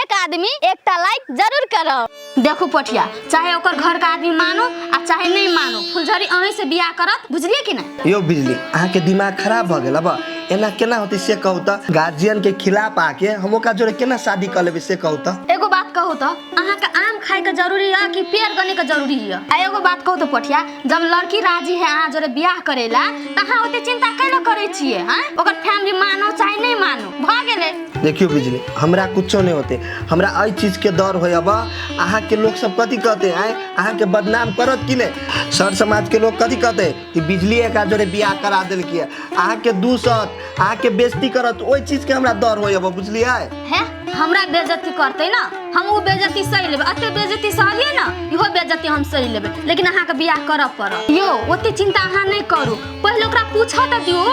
एक आदमी एकटा लाइक जरूर करब। देखू पोठिया, चाहे ओकर घर के आदमी मानो आ चाहे नहीं मानो, फुलझड़ी अहीं से बियाह करत, बुझलिए कि नहीं? यौ बिजली, अहाँके दिमाग खराब भऽ गेल। अब एना केना होतै से कहू तऽ? गार्जियन के खिलाफ आके हम ओकरा जोरे केना शादी कऽ लेबै से कहू तऽ? एगो बात कहू तऽ, अहाँके आम खाय के जरूरी है कि पेड़ गने के जरूरी है? आ एगो बात कहू तऽ पोठिया, जब लड़की राजी है अहाँ जोरे बियाह करेला तऽ अहाँ ओते चिंता कैला करै छियै? हैं, ओकर फैमिली मानो चाहे नहीं मानो, भऽ गेलै। देखियौ बिजली, हमरा कुछो नहीं होते, हमरा एहि चीज के डर होय। अब अहाँके लोग सब कथी कहते? आँय, अहाँके बदनाम करत कि नहीं? सर समाज के लोग कथी कहते कि बिजली एकरा जोरे बियाह करा देलकी है, अहाँके दूसत, अहाँके बेइज्जती करत। ओहि चीज के हमरा डर होय अब, बुझलियै? हे, हमरा बेइज्जती करते ना, हम उ बेइज्जती सही लेबै। एते बेइज्जती सहलियै ना, इहो बेइज्जती हम सही लेबै, लेकिन अहाँके बियाह करऽ पड़त। यौ, ओते चिंता अहाँ नहीं करू, पहिले ओकरा पूछऽ तऽ दियौ,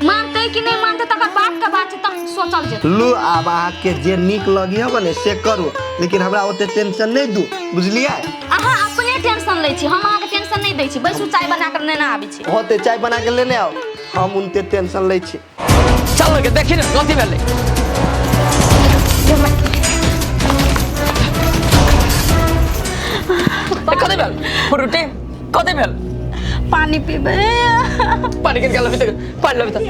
मानतै कि नहीं मानतै, तकर बाद के बात छै, तब सोचल जेतै। लू, आब अहाँके जे नीक लगी हब ने से करू, लेकिन हमरा ओते टेंशन नहीं दू, बुझलियै? अहाँ अपने टेंशन लै छी, हम अहाँके टेंशन नहीं दै छी। बैसू, चाय बना कऽ नेने आबै छी। होते, चाय बना के लेने आउ, हम उनते टेंशन लै छी। चल के देखी ने कथी भेलै। ए, कथी भेल फ्रूटी? कथी भेल? पानी पीबै। पानी किन के लबी तक, पानी लबी तक।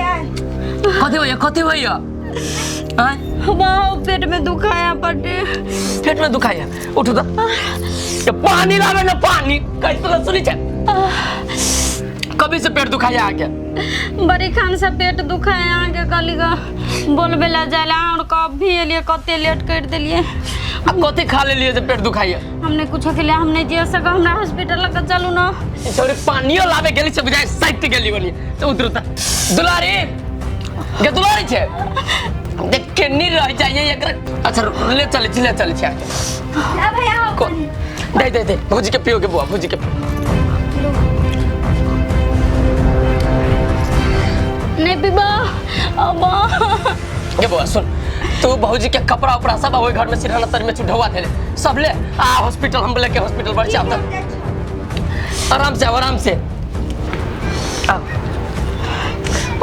कथी होइया? कथी होइया? आँय? वाह, पेट में दुखाया पटे। पेट में दुखाइया? उठू तऽ, ये पानी लाबे ने पानी। कैसे तो सुनी छै, कभी से पेट दुखाइया आके? बड़ी खान से पेट दुखाया अहाँके। कहली ग बोलबे ला जाए ला, और कब भी एलिए, कते लेट कर देलिए। आ कथी खा लेलिए जे पेट दुखाइया? हमने कुछ के लिए, हमने जे सक, हमरा हॉस्पिटल लग चलू ना। ई छौरी पानियो लाबे गेली से बुझाइ साइट गेली बोली से उतरू त। दुलारी गे, दुलारी छै, देख केनी रह जाइए एकरा। अच्छा, ले चले छी, ले चले छी आके। भैया। को दे दे दे, भौजी के पियो के बुआ, भौजी के। नहीं पीबा अब। गे बुआ, सुन तू, भौजी के कपड़ा उपड़ा सब ओहि घर में सिरहाना तर में चुढौआ देले, सब ले आ हॉस्पिटल। हम लेके हॉस्पिटल पर छी। आब आराम से आओ, आराम से आओ।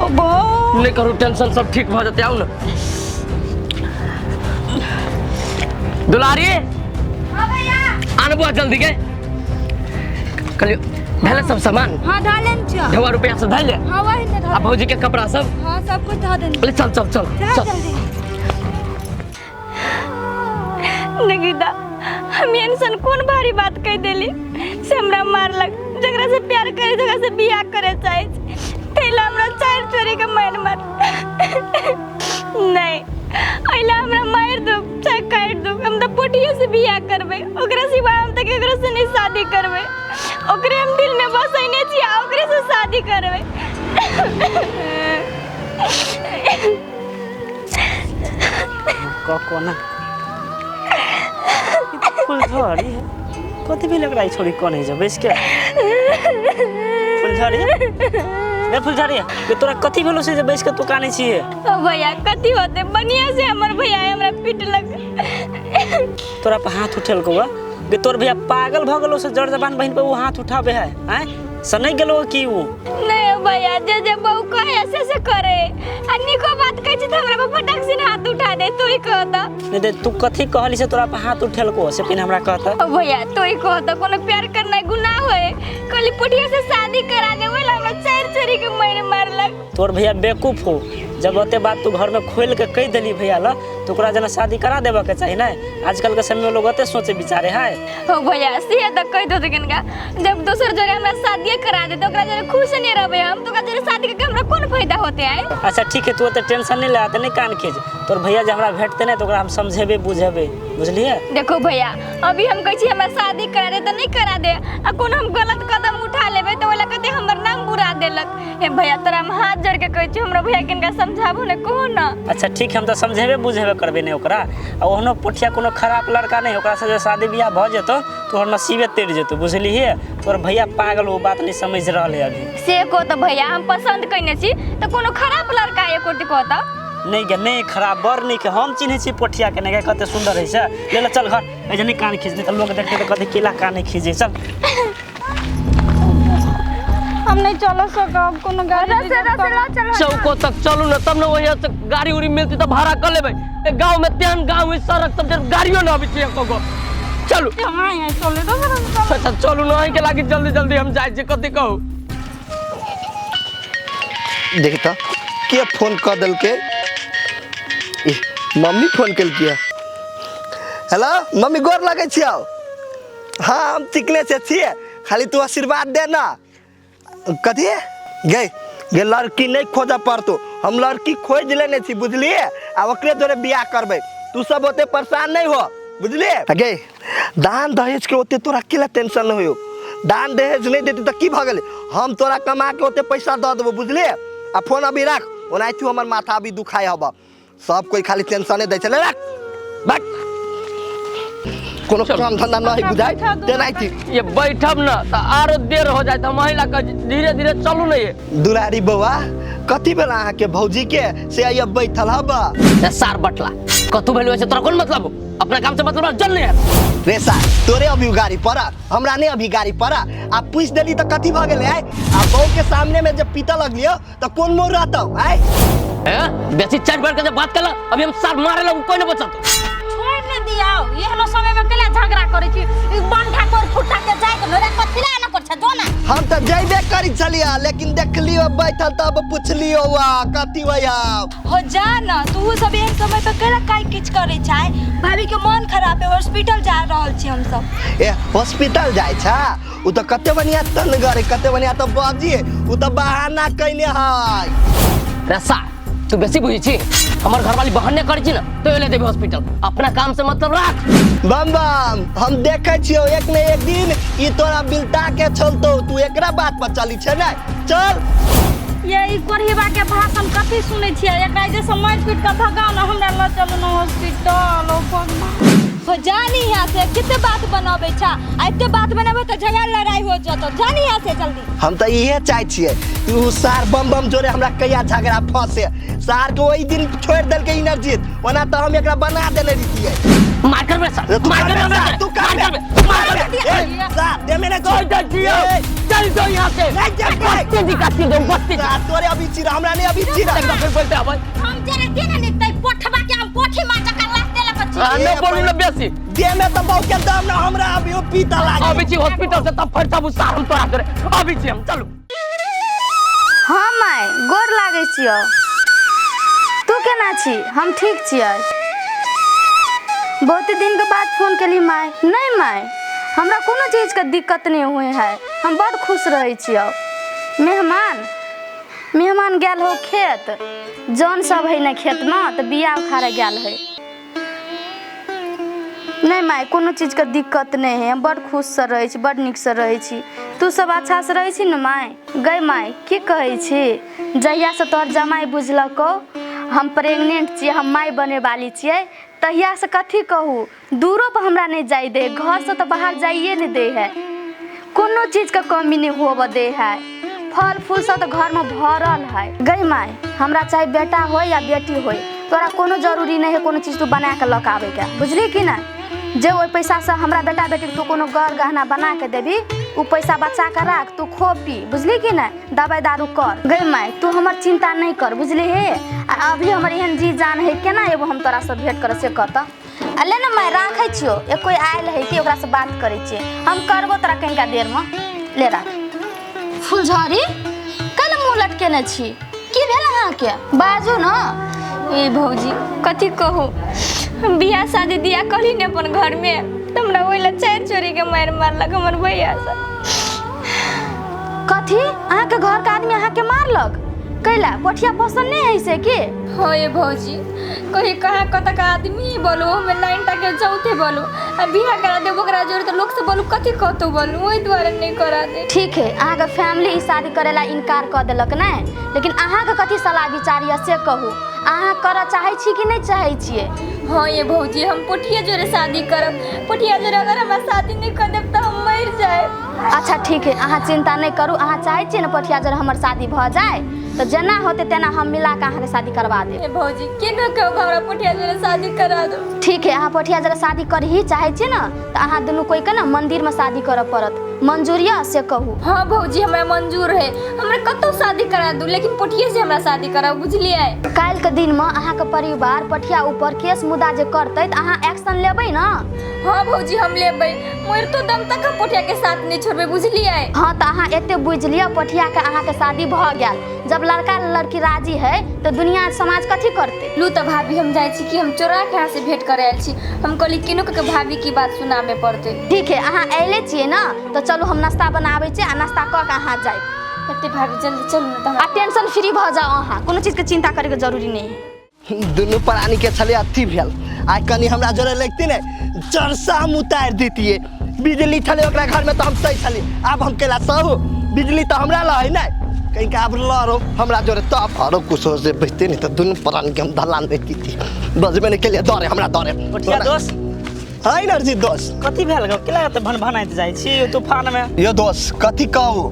अबा। नहीं करू टेंशन, सब ठीक भऽ जेतै। आउ ने दुलारी, आन बुआ जल्दी के। कहलियो भेलै सब सामान? हाँ, धऽ लेने छियौ। ढेवा रुपया सब धैले? हाँ, वही ने धऽ। आ भौजी के कपड़ा सब? हाँ, सब कुछ धऽ देने। ले चल, चल चल। चल। चल। जल्दी। निकिता, हम एहन कोन भारी बात कहि देली से हमरा मारलक? जकरा से प्यार करे, जकरा से बियाह करे चाहे छी, ताहि हमरा चारि चोरी के मारि मार नहीं। अइला हमरा मारि दो चाहे काटि दो, हम तऽ पोठिए से बियाह करबै। ओकरा सिवा हम तऽ केकरो से नहीं शादी करबै। ओकरे हम दिल में बसैने छी आ ओकरे से शादी करबै। क कोना फुलझड़ी है? कथी भेल एकरा? ई छोड़ी कने जो बैस के। फुलझड़ी रे, फुलझड़ी, ये तोरा कथी भेलो से जे बैस के तू कानै छियै? ओ भैया, कथी होते? बढ़िया से हमर भैया हमरा पिटलक। तोरा पर हाथ उठेलकौ गे? गे तोर भैया पागल भऽ गेलो से जड़ जबान बहिन पर वो हाथ उठाबे है? आँय, से नहीं गेलो की ऊ? नहीं भैया, जे जे बहू कहे से से करे, आ निको बात कहै छी तऽ हमरा पर फटक से हाथ उठा दे। तू ही कह तऽ। नहीं दे, तू कथी कहली से तोरा पर हाथ उठेलको से पहिने हमरा कहता। ओ भैया, तू ही कह तऽ, कोनो प्यार करनाइ गुनाह होए? कहली पोठिया से शादी करा दे, ओहि ला हमरा चारि चोरी के मारि मारलक। तोर भैया बेवकूफ हो। जब ओते बात तू घर में खोल के कह देली भैया ला, तो ओकरा जना शादी करा देबे के चाही। नहीं, आजकल के समय में लोग ओते सोचे विचारे है। ओ भैया, से तऽ कहि दो किनका, जब दोसर जोरे हमरा शादी करा दे तऽ ओकरा जोरे खुश नहीं रहबै हम, तो ओकरा जोरे शादी करके हमरा कोन फायदा होते आए? अच्छा ठीक है, तू ओते टेंशन नहीं ले, नहीं कान खींच। तोर भैया जे हमरा भेटते नहीं तो ओकरा हम समझेबे बुझेबे, बुझलिए? देखो भैया, अभी हम कहै छी हमरा शादी करा दे तऽ नहीं करा दे, आ कोनो हम गलत कदम उठा लेबै तऽ ओला कहते हमर नाम बुरा देलक। हे भैया, तोरा हम हाथ जोड़ के कहै छी, हमरा भैया किनका समझाबू ने, कहो ना। अच्छा ठीक है, हम तऽ समझेबे बुझेबे करबे नहीं ओकरा। आ ओहनो पोठिया कोनो खराब लड़का नहीं। ओकरा से जे शादी बियाह भऽ जेतौ, तोहर नसीबे तर जेतौ, बुझलिए? तोहर भैया पागल, वो बात नहीं समझ रहल है अभी। से कहो तऽ भैया, हम पसंद कइने छी तऽ कोनो खराब लड़का एको कहो तऽ। नहीं गे, नहीं खराब, बड़ नीक है। हम चिन्है छी पोठिया के, नहीं गे, कते सुंदर है से। ले ले, चल घर। ऐसे नहीं कान खींच, नहीं तो लोग देखते तो कहते केला कान नहीं खींचे। चल। हम नहीं चल सकब कोनो गाड़ी रसे रसे ल चलो। चौको तक चलू ना तब ना वहीं से गाड़ी उड़ी मिलती तो भाड़ा कर लेबै। ए गांव में तेहन गांव है सड़क सब जब गाड़ियो ना अबै छै एको गो। चलू। हां यहाँ चले तो चलो। अच्छा चलू ना के लागी जल्दी जल्दी हम जाइ छी कथी कहू। देख त के फोन कर देलके। मम्मी फोन केलकी। हेलो मम्मी गोर लगै छियौ। हाँ हम चिकने से छियै, खाली तू आशीर्वाद दे ना। कथी गे गे लड़की नहीं खोजऽ पड़तो, हम लड़की खोज लेने छी बुझलिए, आ ओकरे जोरे बियाह करबै। तू सब ओते परेशान नहीं हो बुझलिए। गे दान दहेज के ओते तोरा केला टेंशन नहीं हो। दान दहेज नहीं देती तऽ की भऽ गेलै, हम तोरा कमा के ओते पैसा दऽ देबो बुझलिए। आ फोन अभी राख, ओनाहितो हमर माथा अभी दुखाय हब। सब कोई खाली टेंशने दै छलै। राख बैठ, कोनो काम धंधा नहीं बुझाय तेनाहिते। ये बैठब ना तो आरो देर हो जाए, हम अही ला धीरे धीरे चलू ना। ये दुलारी बौआ कथी भेल अहाँ के भौजी के से आइ बैठल हब? सार बटला कतू भेल वैसे तोरा कोन मतलब, अपना काम से मतलब चल नहीं है। रे सार तोरे अभी गाड़ी पड़ा, हमरा नहीं अभी गाड़ी पड़ा। आ पूछ देली तो कथी भ गेलै? आ बहू के सामने में जब पीता लगलियो तो कोन मोर रहतौ? आइ बेसी चार बार के जब बात करला अभी हम सार मारे ला कोई न बचत। छोड़ ने दियाओ एहनो समय में केला झगड़ा करै छी। ई बंठा कोर फुटा के जाय के नोरा कथि ला न कर छ जो ना। हम त जइबे करी छलिया, लेकिन देखलियो बैठल तब पुछलियो वा कथी भया हो जा ना। तू सब एहन समय पर केला काई किछ करै छै? भाभी के मन खराब है, हॉस्पिटल जा रहल छी हम सब। ए हॉस्पिटल जाय छा? उ त कते बढ़िया तनगर कते बढ़िया त बाजी, उ त बहाना कइने है। रसा तू बेसी बुझी छी, हमर घरवाली बहाने करै छी ना तो एले देबे हॉस्पिटल। अपना काम से मतलब राख। बम बम हम देखै छियौ एक ने एक दिन ई तोरा बिलता के चलतौ। तू एकरा बात पर चली छै ने चल। ये ई कोरहिबा के भाषण कथी सुनै छियै? एकरा जे समझ पीट के भगाओ ना, हमरा ल चलू ना हॉस्पिटल। ओ भगवान हो जानी यहाँ से कितने बात बनाबै छा, आ एते बात बनाबै त झगड़ा लड़ाई हो जतो। जानी यहाँ से जल्दी। हम त इहे चाहै छियै कि उ सार बम बम जोरे हमरा कहिया झगड़ा फंसे। सार के ओहि दिन छोड़ देलकै इनरजीत, ओना त हम एकरा बना देने रहितियै। मार करबे सर, मार करबे तू, मार करबे, मार करबे। ए सार दे मेरे कोई दे दियो, चल दो यहां से। नहीं जा बत्ती जी काटी दो बत्ती। सार तोरे अभी चिरा, हमरा नहीं अभी चिरा। एकदम फिर बोलते आबै हम जे रे ने तै पोठबा के हम पोठी मार जका लात देलक छी। न बोलू न बेसी दे में त बहु के दम ना हमरा अभी पीता लागे। अभी छी हॉस्पिटल से तब फरता बुसा हम तोरा करे अभी छी हम चलू। हां my गोर लागै छियौ। तू केना छी? हम ठीक छियै। बहुत दिन के बाद फोन केली my. नहीं my हमरा कोनो चीज के दिक्कत नहीं हुए है, हम बड़ खुश रहै छियौ। मेहमान मेहमान गेल हो खेत, जौन सब है ना खेत में तो बिया उखाड़े गेल है। नहीं my कोनो चीज के दिक्कत नहीं है, हम बड़ खुश से रहै छी, बड़ नीक से रहै छी। तू सब अच्छा से रहै छी न my? गई my की कहै छी, जहिया से तोहर जमाई बुझलकौ हम प्रेग्नेंट छियै, हम माय बने वाली छियै, तहिया से कथी कहू दूरो पर हमरा नहीं जाय दे, घर से तो बाहर जाइए नहीं दे है। कोनो चीज के कमी नहीं होबऽ दे है, फल फूल सब तो घर में भरल है। गई my हमरा चाहे बेटा हो या बेटी हो, तोरा कोनो जरूरी नहीं है कोनो चीज तू बना के लऽ के आबै के, बुझली कि ना? जे ओहि पैसा से हमरा बेटा बेटी के तू कोनो गर गहना बना के देबी, उ पैसा बचा के राख, तू खो पी, बुझली कि ना? दवाई दारू कर। गई my तू हमर चिंता नहीं कर बुझली हे। आ अभी हमर एहन जी जान है केना एगो हम तोरा से भेंट कर से कहता। आ ले ना my राखै छियौ, एक कोई आयल है कि ओकरा से बात करै छियै, हम करबो तोरा कनिका देर में। ले राख। फुलझड़ी कल मुँह लटकेने छी, की भेल अहाँके? बाजू ना। ए भौजी कथी कहू, हम बियाह शादी दिया कहली ने अपन घर में, त हमरा ओहि ला चारि चोरी के मारि मारलक हमर भैया सब। कथी अहाँके घर के आदमी अहाँके मारलक? कैला पोठिया पसंद नहीं है से की? हाँ ये भौजी कहीं कहाँ कतक आदमी बोलू, हमें लाइन टाके चौथे बोलू, आ बियाह करा देबो ओकरा जोड़े तो लोग से बोलू कथी कहतो बोलू, ओहि दुआरे नहीं करा दे। ठीक है अहाँके फैमिली ई शादी करेला इनकार कऽ देलक ने, लेकिन अहाँके कथी सलाह विचार यऽ से कहू, अहाँ करऽ चाहै छी कि नहीं चाहै छियै? हाँ ये भौजी हम पोठिया जोड़े शादी करब, पोठिया जोड़े अगर हमरा शादी नहीं कर देब तो हम मर जाए। अच्छा ठीक है अहाँ चिंता नहीं करू, अहाँ चाहै छियै ने पोठिया जोड़े हमर शादी भऽ जाए तो जेना होते तेना हम मिला के अहाँके शादी करवा देब। भौजी के न कहू हमरा पोठिया जोड़े शादी करा दो। ठीक है अहाँ पोठिया जोड़े शादी करही चाहै छियै ने तऽ अहाँ दुनू कोई के ने मंदिर में शादी करऽ पड़त, मंजूर यऽ से कहू। हाँ भौजी हमरा मंजूर है, हमरा कतौ शादी करा दू लेकिन पोठिए से हमरा शादी कराउ, बुझलियै? काल्हि के दिन में अहाँके परिवार पठिया ऊपर केस मुद्दा जे करतै तऽ अहाँ एक्शन लेबै ने? हाँ भौजी हम लेबै, मरितो दम तक हम पोठिया के साथ नहीं छोड़बै, बुझलियै? हाँ तऽ अहाँ एते बुझि लिअ पठिया के अहाँके शादी भऽ गेल, जब लड़का लड़की राजी है तऽ दुनिया समाज कथी करतै? लू तऽ भाभी हम जाइ छी कि हम चोरा के अहाँ से भेंट करे आयल छी, हम कहली केनो के भाभी की बात सुनाबे पड़तै। ठीक है अहाँ अयले छियै ने तऽ चलू हम नाश्ता बनाबै छी आ नाश्ता कऽ के अहाँ जायब। एते भाभी जल्दी चलू ने तऽ आ टेंशन फ्री भऽ जाउ, अहाँ कोनो चीजके चिंता करैके जरूरी नहि है। दुनू प्राणी के छलै अथी भेल, आइ कनी हमरा जोरे लगती ने जरसा हम उतारि दैतियै। बिजली छलै ओकरा घर में तऽ हम सही छलियै, आब हम केला सहू, बिजली तऽ हमरा लऽ है ने, कहीं के आब लड़ो हमरा जोरे तब आरो कुछो से बचते नहीं तऽ दुनू प्राणी के हम दलान नहीं कीती, बजबे नहीं केलियै डरे हमरा डरे। पोठिया दोस्त है नरजी दोस्त कथी भेल गो, केला तऽ भन भनाइत जाइ छी तूफान में? यो दोस्त कथी कहू,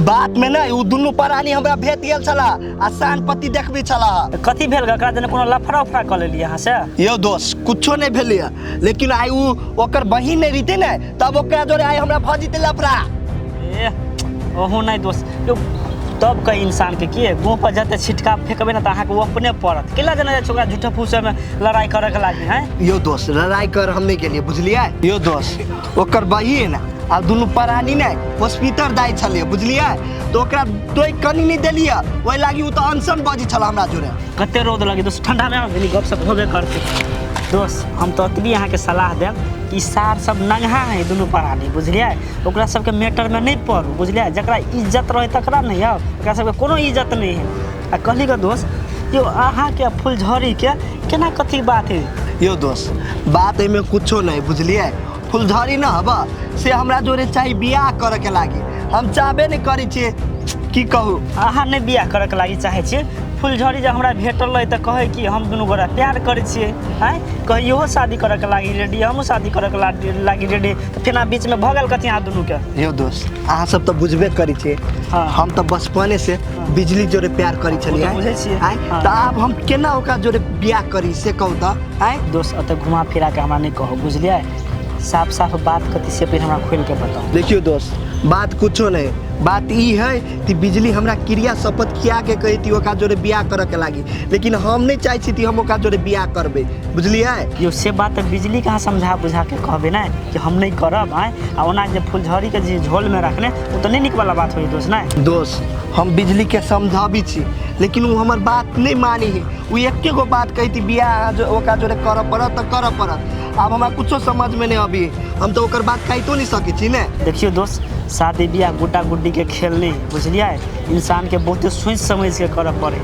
बात में नहीं उ दुनू प्राणी हमरा भेट गेल छला आ शान पति देखबी छला। कथी भेल गो, एकरा जेना कोनो लफड़ा उफड़ा कऽ लेलियै अहाँ से? यो दोस्त कुछो नहीं भेलियै, लेकिन आइ उ ओकर बहिन नहीं रहते ने तब ओकरा जोरे आइ हमरा भऽ जेतै लफड़ा। ए ओहो नहीं दोस्त, यो तब कहीं इंसान के की मुँह पर जते छिटका फेंकबे ना तऽ अहाँके ओ अपने पड़त, केला जेना जाइ छै ओकरा झूठा फूसे में लड़ाई करे के लागी हैं? यो दोस्त लड़ाई कर हम नहीं गेलियै, बुझलियै? यो दोस्त ओकर बहिन आ दुनू प्राणी ने हॉस्पिटल जाइ छलियै, बुझलियै? तऽ ओकरा तोय कनी नहीं देलियै, ओहि लागी ओ तऽ अनशन बजै छल हमरा जोरे। कते रौद लगे दोस्त, ठंडा में आबि गप सप होबे करतै। दोस्त हम तऽ ओतबी अहाँके सलाह देब कि सार सब नंगा है दुनू प्राणी, बुझलियै? ओकरा सबके मैटरमे नहि पड़ू, बुझलियै? जकरा इज्जत रहै तकरा नहि यौ, ओकरा सबके कोनो इज्जत नहि है। आ कहली गऽ दोस्त यौ अहाँके फुलझड़ीके केना कथी बात है? यो दोस्त बात एहिमे कुछो नहीं, बुझलियै? फुलझड़ी न हब से हमरा जोरे चाही बियाह करे के लागी, हम चाहबे नहीं करै छियै, की कहू? अहाँ नहि बियाह करे के लागी चाहै छियै? फुलझड़ी जब हमरा भेटल रहै तऽ कहै कि हम दुनू गोरा प्यार करै छियै, आँय? कहै इहो शादी करे के लागी रेडी, हमहूँ शादी करे के लागी रेडी, तऽ फेना बीचमे भऽ गेल कथी अहाँ दुनूके? यो दोस्त अहाँ सब तऽ बुझबे करै छियै, हाँ। हम तऽ बचपने से बिजली जोरे प्यार करै छलियै, बुझै छियै। आँय? हाँ। तऽ आब हम केना ओकरा जोरे बियाह करी से कहू तऽ? आँय दोस्त एतऽ घुमा फिरा के हमरा नहि कहू, बुझलियै? साफ साफ बात कथी से पहिले हमरा खोलि के बताउ। देखियौ दोस्त बात कुछो नहीं, बात ई है कि बिजली हमरा क्रिया शपथ खिया के कहती ओकरा जोरे बियाह करे के लागी, लेकिन हम नहीं चाहै छी कि हम ओकरा जोरे बियाह करबै, बुझलियै? यो से बात बिजली के अहाँ समझा बुझा के कहबै ने कि हम नहीं करब, आँय? आ ओना जे फुलझड़ी के जे झोल में रखने ओ तऽ नहीं नीक वाला बात होइ दोस्त ने? दोस्त हम बिजली के समझाबी छी लेकिन ओ हमर बात नहीं मानी है, ओ एके गो बात कहती बियाह जो ओकरा जोरे करऽ पड़त तऽ करऽ पड़त। आब हमरा कुछो समझ में नहीं अभी, हम तऽ ओकर बात कहितो नहीं सकै छी ने। देखियौ दोस्त शादी बियाह गुड्डा गुड्डी के खेल नहीं, बुझलियै? इंसान के बहुते सोचि समझि के करऽ पड़ै,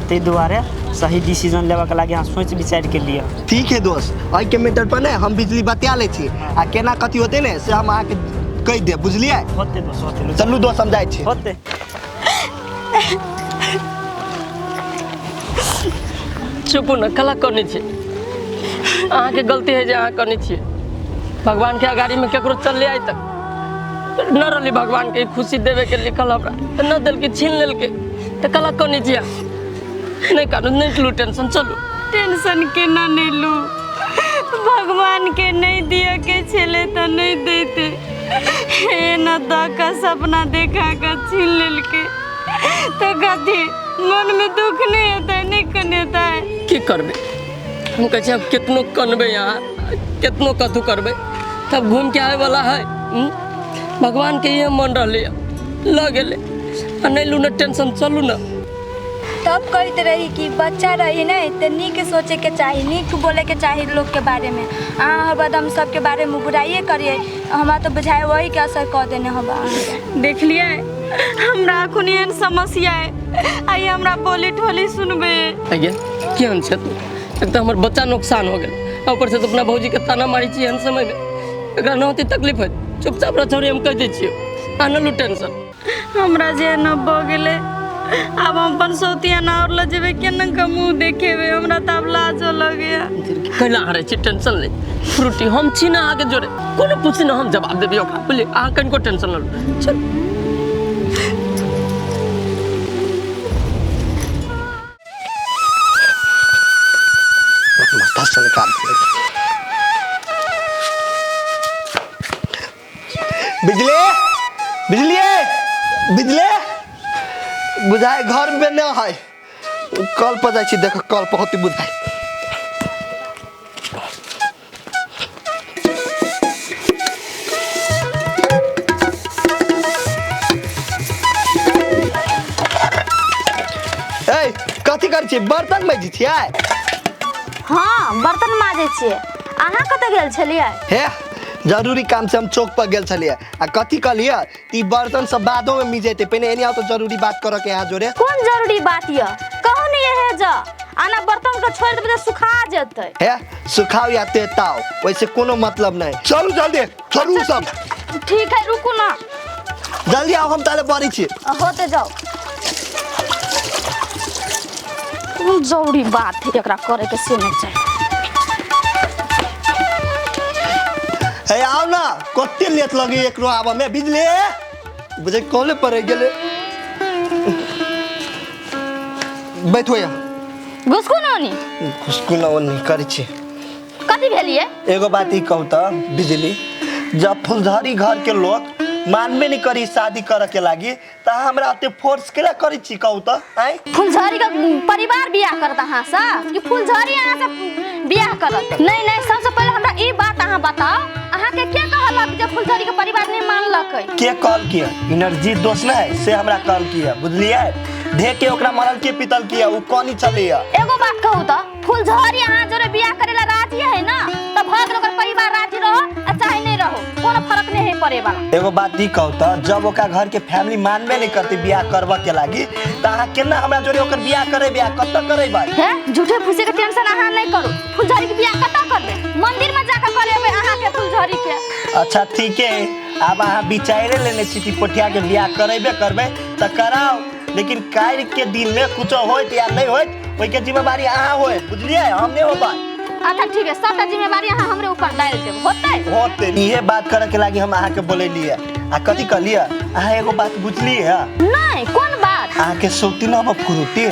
ताहि दुआरे सही डिसीजन लेबऽ के लागी अहाँ सोचि विचारि के लिअ। ठीक है दोस्त एहिके मैटर पर ने हम बिजली बतिया लै छी आ केना कथी होतै ने से हम अहाँके कहि देब, बुझलियै? होतै दोस्त होतै। चलू दोस्त हम जाइ छी। होतै। चुपू ने, कला करने छियै, अहाँके गलती है जे अहाँ करने छियै। भगवान के अगाड़ी में केकरो चलले आइ तक न रहली, भगवान के खुशी देवे के लिखल हमरा तऽ न देलकै, छीन लेलकै, तऽ कला करने छियै। नहीं कानू, नहीं लू टेंशन, चलू। टेंशन केना नहीं लू, भगवान के नहीं दिया के छेले तऽ नहीं देते, एना दऽ कऽ सपना देखा कऽ छीन लेलकै तऽ कथी मन में दुख नहीं हेतै, नहीं कनेतै? की करबै, हम कहै छियै आब केतनो कनबै अहाँ, केतनो कथू करबै तब घूम के आबै वाला है। भगवान के इहे मन रहलै लऽ गेलै, आ नहीं लू ने टेंशन, चलू ने। तब कहते रही कि बच्चा रही नहीं तो नीक सोचे के चाही, नीक बोले के चाही लोग के बारे में। अहाँ हरदम सबके बारे में बुराइए करिए, हमरा तो बुझाए वही के असर कऽ देने हबा। देखलिए हमरा अखन एहन समस्या है, आइ हमरा बोली ठोली सुनबे। आगे केहन छै तू, एक तऽ हमर बच्चा नुकसान हो गेल, ऊपर से तो अपना भौजी के ताना मारै छी एहन समय में, एकरा न होती तकलीफ है, चुपचाप रह छौरी, हम कहि दै छियौ, आ न लू टेंशन। हमरा जे न भऽ गेलै, आब हम अपन सौतिया ना और लऽ जेबै, केना के मुँह देखेबै, हमरा तऽ आब लाजो लगैया। कैला अहाँ रहै छी टेंशन ले, फ्रूटी हम छी ना अहाँके जोरे, कोनो पूछी ना हम जवाब देबै ओकरा, बुझलियै? अहाँ कनिको टेंशन न लू, चलू। माथा सनका। बिजली, बिजली, बिजली बुझाए घर में न है। कल पर जाइ छी, देख कल पर होती बुझाए। ए कथी करै छी? बर्तन माजै छियै? हाँ बर्तन माजै छियै। अहाँ कतऽ गेल छलियै? हे जरूरी काम से हम चौक पर गेल छलियै। आ कथी कहलियै ई बर्तन सब बादो में मिजेतै, पहिने एनी आओ तो जरूरी बात करऽ के यहाँ जोरे। कोन जरूरी बात यऽ? कहू ने हे जा, आना बर्तन के छोड़ देबै तऽ सुखा जेतै। हे सुखाओ या तेताओ वैसे कोनो मतलब नहीं। चलू जल्दी, छोड़ू सब। ठीक है रुकू ना, जल्दी आओ, हम ताले बड़ी छी। होते जाओ। कोन जरूरी बात है एकरा करे के से नहीं चाही। हे आओ ना, कते लेट लगे एकरो आबऽ में। बिजली बुझे कॉले पर गेले। बैठो यहाँ। घुसकू ना नी? घुसकू ना ओनी करै छी। कथी भेलिए? एगो बात ई कहू त बिजली, जब फुलझड़ी घर के लोग मानबे नहीं करी शादी करे के लागी त हमरा ओते फोर्स केला करै छी कहू त? आय फुलझड़ी के परिवार बियाह करत अहाँ से कि फुलझड़ी अहाँ से बियाह करत? नहीं नहीं, सबसे पहले हमरा ई बात अहाँ बताओ, अहाँ के के कहलक जे फुलझड़ी के परिवार नहीं मानलक? के कहल की एनर्जी दोष न है से हमरा कहल की है, बुझलिए? ढे के ओकरा मरल के पितल की है, उ कोनी चलैया। एगो बात कहू त फुलझड़ी अहाँ जोरे बियाह करेला राजी है ना त भग ओकर परिवार राजी रहो आ चाहे नहीं रहो, कोनो फर्क नहीं है पड़े वाला। एगो बात ई कहू त जब ओकरा घर के फैमिली मानबे नहीं करती बियाह करबा के लागी त अहाँ केना हमरा जोरे ओकर बियाह करे? बियाह कत करेबै? हे झूठे फूसे के टेंशन अहाँ नहीं करू। फुलझड़ी के बियाह कत करबे? मंदिर में जाकर करेबै अहाँ के फुलझड़ी के। अच्छा ठीक है, अब अहाँ विचारे लेने छी कि पोठिया के बियाह करेबे करबै त कराओ, लेकिन कार्य के दिन में कुछ होत या नहीं होत ओई के जिम्मेवारी अहाँ होए, बुझलिए? हम नहीं होबै। अच्छा ठीक है, सबटा जिम्मेवारी अहाँ हमरे ऊपर डाल देब, होतै? होतै। इहे बात करे के लागी हम अहाँ के बोलेलिए। आ कथी कहलिए? अहाँ एगो बात बुझलिए? नहीं, कोन बात? अहाँ के सोती न अब फुरुती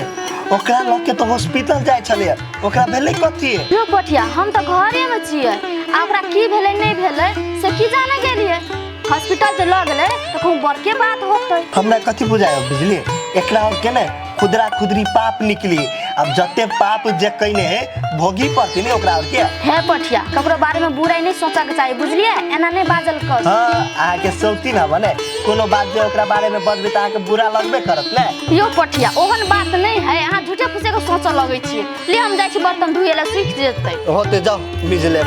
ओकरा लग के तो हॉस्पिटल जाय छलिए, ओकरा भेलै कथी? यो पोठिया हम तो घरे में छियै, आ ओकरा की भेलै नहीं भेलै से की जाने गेलिए? हॉस्पिटल जे लग गेलै त कहूं बड़के बात होतै। हमरा कथी बुझाय बिजली, एकरा और के ने खुदरा खुदरी पाप निकली। अब जते पाप जे कइने है भोगी पड़ती ने ओकरा और के। हे पठिया ककरो बारे में बुराई नहीं सोचा के चाही, बुझलिए? एना नहीं बाजल कर। हां अहाँ के सोती ना बने कोनो बात जे ओकरा बारे में बजबे त अहाँ के बुरा लगबे करत ने। यो पठिया ओहन बात नहीं है, अहाँ झूठे फूसे के सोचऽ लगै छियै। ले हम जाइ छी बर्तन धोए ला, सुख जेतै। होते जाओ बिजली।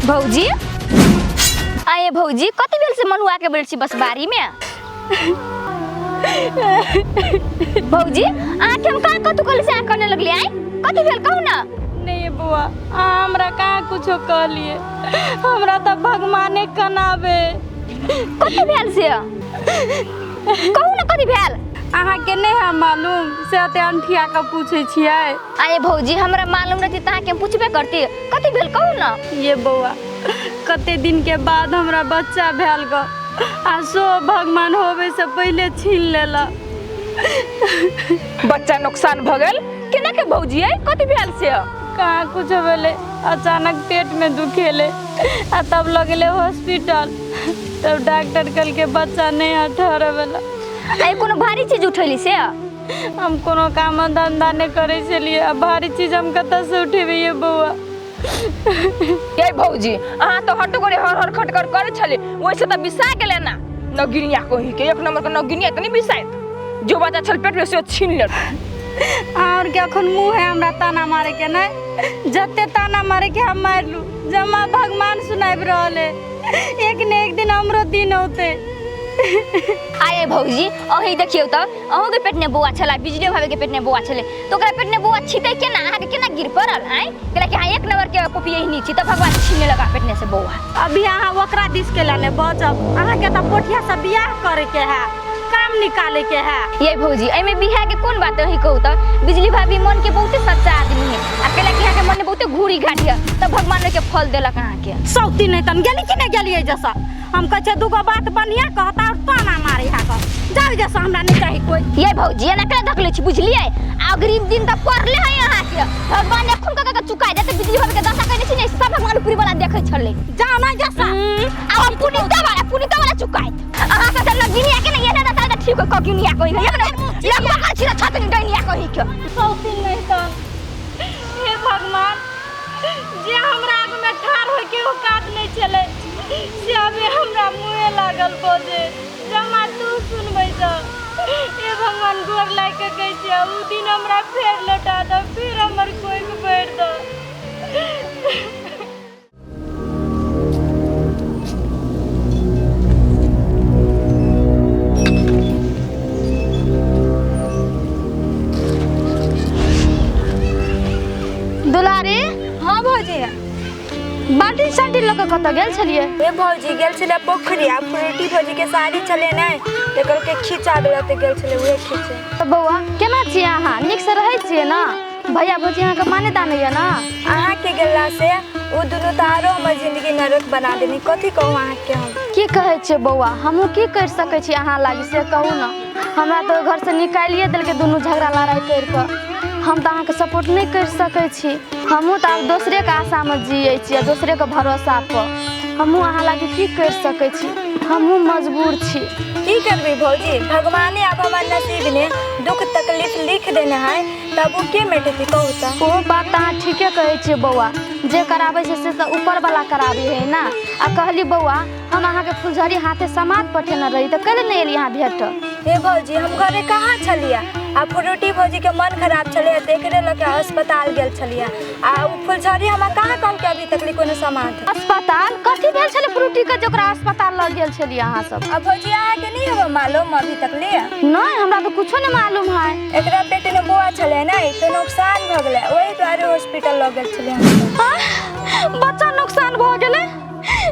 भौजी आए भौजी कति बेर से मनुआ के बैठ छी बस बारी में। भौजी अहाँ के हम कहाँ कतु कहली से अहाँ करने लगली? आए कति भेल कहू ना। नहीं बुआ, हमरा कहाँ कुछो कहलिए, हमरा तो भगवाने कनाबे। कति भेल से कहू ना, कति भेल? अहाँ के नहीं है मालूम से अते अनठिया के पूछे छियै। आए भौजी हमरा मालूम रहती त अहाँ के हम पूछबे करती। कति भेल कहू ना। ये बौआ कते दिन के बाद हमरा बच्चा भेल ग, आ सो भगवान होवे से पहले छीन लेला। बच्चा नुकसान भ गेल केना के भौजी? है कति भेल से? कहाँ कुछ भेलै, अचानक पेट में दुखेले आ तब लगले हॉस्पिटल, तब डॉक्टर कहलकै बच्चा नहीं है ठहरे वाला। आइ कोनो भारी चीज उठैली से? हम कोनो काम धंधा नहीं करै छलियै, आ भारी चीज हम कतऽ से उठेबै ये बौआ? ये भौजी अहाँ तो हटो करे हर हर खटकर करे छले, वैसे तो बिसा गेले ना नगिनिया कही के, एक नंबर के नगिनिया तनी बिसाइत, जो बच्चा छल पेट में से छीन लेल। और के अखन मुँह है हमरा ताना मारे के? नहीं, जते ताना मारे के हम मारलू, जमा भगवान सुनाबि रहल है, एक ने एक दिन हमरो दिन औते। आए भौजी अही देखियौ त अहूँ के पेट में बौआ छला, बिजली भाभी के पेट में बौआ छले, तो ओकरा पेट में बौआ छितै केना? अहाँ के केना गिर पड़ल? आय केना कि अहाँ एक नंबर के कोपिये ही छी त भगवान छीने लगा पेट में से बौआ। अभी अहाँ ओकरा दिस के लाने बचब, अहाँ के त पोठिया से बियाह करे के है, काम निकाले के है। ये भौजी एमे बियाह के कोन बात है कहू त? बिजली भाभी मन के बहुते सच्चा आदमी है, आ केला कि अहाँ के मन में बहुते घूरी घाटी है, त भगवान के फल देलक अहाँ के। सौती नहीं तन गेली कि नहीं गेली जैसा? हम कहै छियै दूगो बात बढ़िया कहता और ताना मारे हा कऽ जाउ जैसे हमरा नहीं चाही कोई। ये भौजी एना केना धकले छी बुझलियै? अग्रिम दिन तऽ पड़ले है अहाँके, भगवान एखन कऽ के चुका देते। बिजली भर के दशा कने छी ने, सब भगवान ऊपरी वाला देखै छलै। जाओ ना जैसा आ पुनीता वाला चुकाइत अहाँ के तऽ नगिनिया के ने एना दशा तऽ ठीक हो कगिनिया कहि ने एक पकड़ छी छत नि डैनिया कहि के सौतीन नहीं तो हे भगवान, जे हमरा आगू में ठाढ़ होय के औकात नहीं छलै से अभी हमरा मुँहे लागल बजे जमा तू सुनबै छ। हे भगवान गोर लागि के कहै छियै उ दिन हमरा फेर लौटा दऽ, फेर हमर कोइख भरि दऽ। दुलारी। हाँ भौजी। बाल्टी साल्टी लऽ कऽ कतऽ गेल छलियै? ए भौजी गेल छलै पोखरी आ फ्रूटी भौजी के साड़ी छलै ने तऽ कहलकै खींचा गेलै तऽ गेल छलै उहे खींचे। तऽ बौआ केना छियै अहाँ? नीकसँ रहै छियै ने? भैया भौजी अहाँके माने दाने यऽ ने? अहाँके गेला से ओ दुनू तऽ आरो हमर जिंदगी नरक बना देनी। कथी कहू अहाँके हम? की कहै छियै बौआ, हमहूँ की करि सकै छी अहाँ लागी से कहू ने। हमरा तऽ ओहि घरसँ निकालिए देलकै दुनू झगड़ा लड़ाइ करि कऽ। हम तऽ अहाँके सपोर्ट नहि करि सकै छी। हमहूँ तऽ आब दोसरेके आशामे जियै छी आ दोसरेके भरोसापर। हमहूँ अहाँ लागी की करि सकै छी, हमहूँ मजबूर छी। की करबै भौजी, भगवाने आब हमर नसीब ने दुख तकलीफ लिख देने है तब ओ के मेटेतै कहू तऽ? ओहो बात तऽ अहाँ ठीके कहै छियै बौआ, जे कराबै छै से तऽ ऊपरवला कराबै है ने। आ कहली बौआ हम अहाँके फुलझड़ी हाथे समाद पठेने रही तऽ कैले नहि एलियै अहाँ भेट? हे भौजी हम घरे कहाँ छलियै आ फ्रूटी भौजी के मन खराब छलै तऽ एकरे लऽ के अस्पताल गेल छलियै आ ओ फुलझड़ी हमरा कहाँ कहलकै अभी तक कोनो सामान। अस्पताल कथी भेल छलै फ्रूटी के जे ओकरा अस्पताल लऽ गेल छलियै अहाँ सब? आ भौजी अहाँके नहीं होबे मालूम अभी तक ले? नहीं हमरा तऽ कुछो नहीं मालूम है। एकरा पेट में बौआ छलै ने तऽ नुकसान भऽ गेलै, ओहि दुआरे हॉस्पिटल लऽ गेल छलियै हम। बच्चा नुकसान भऽ गेलै?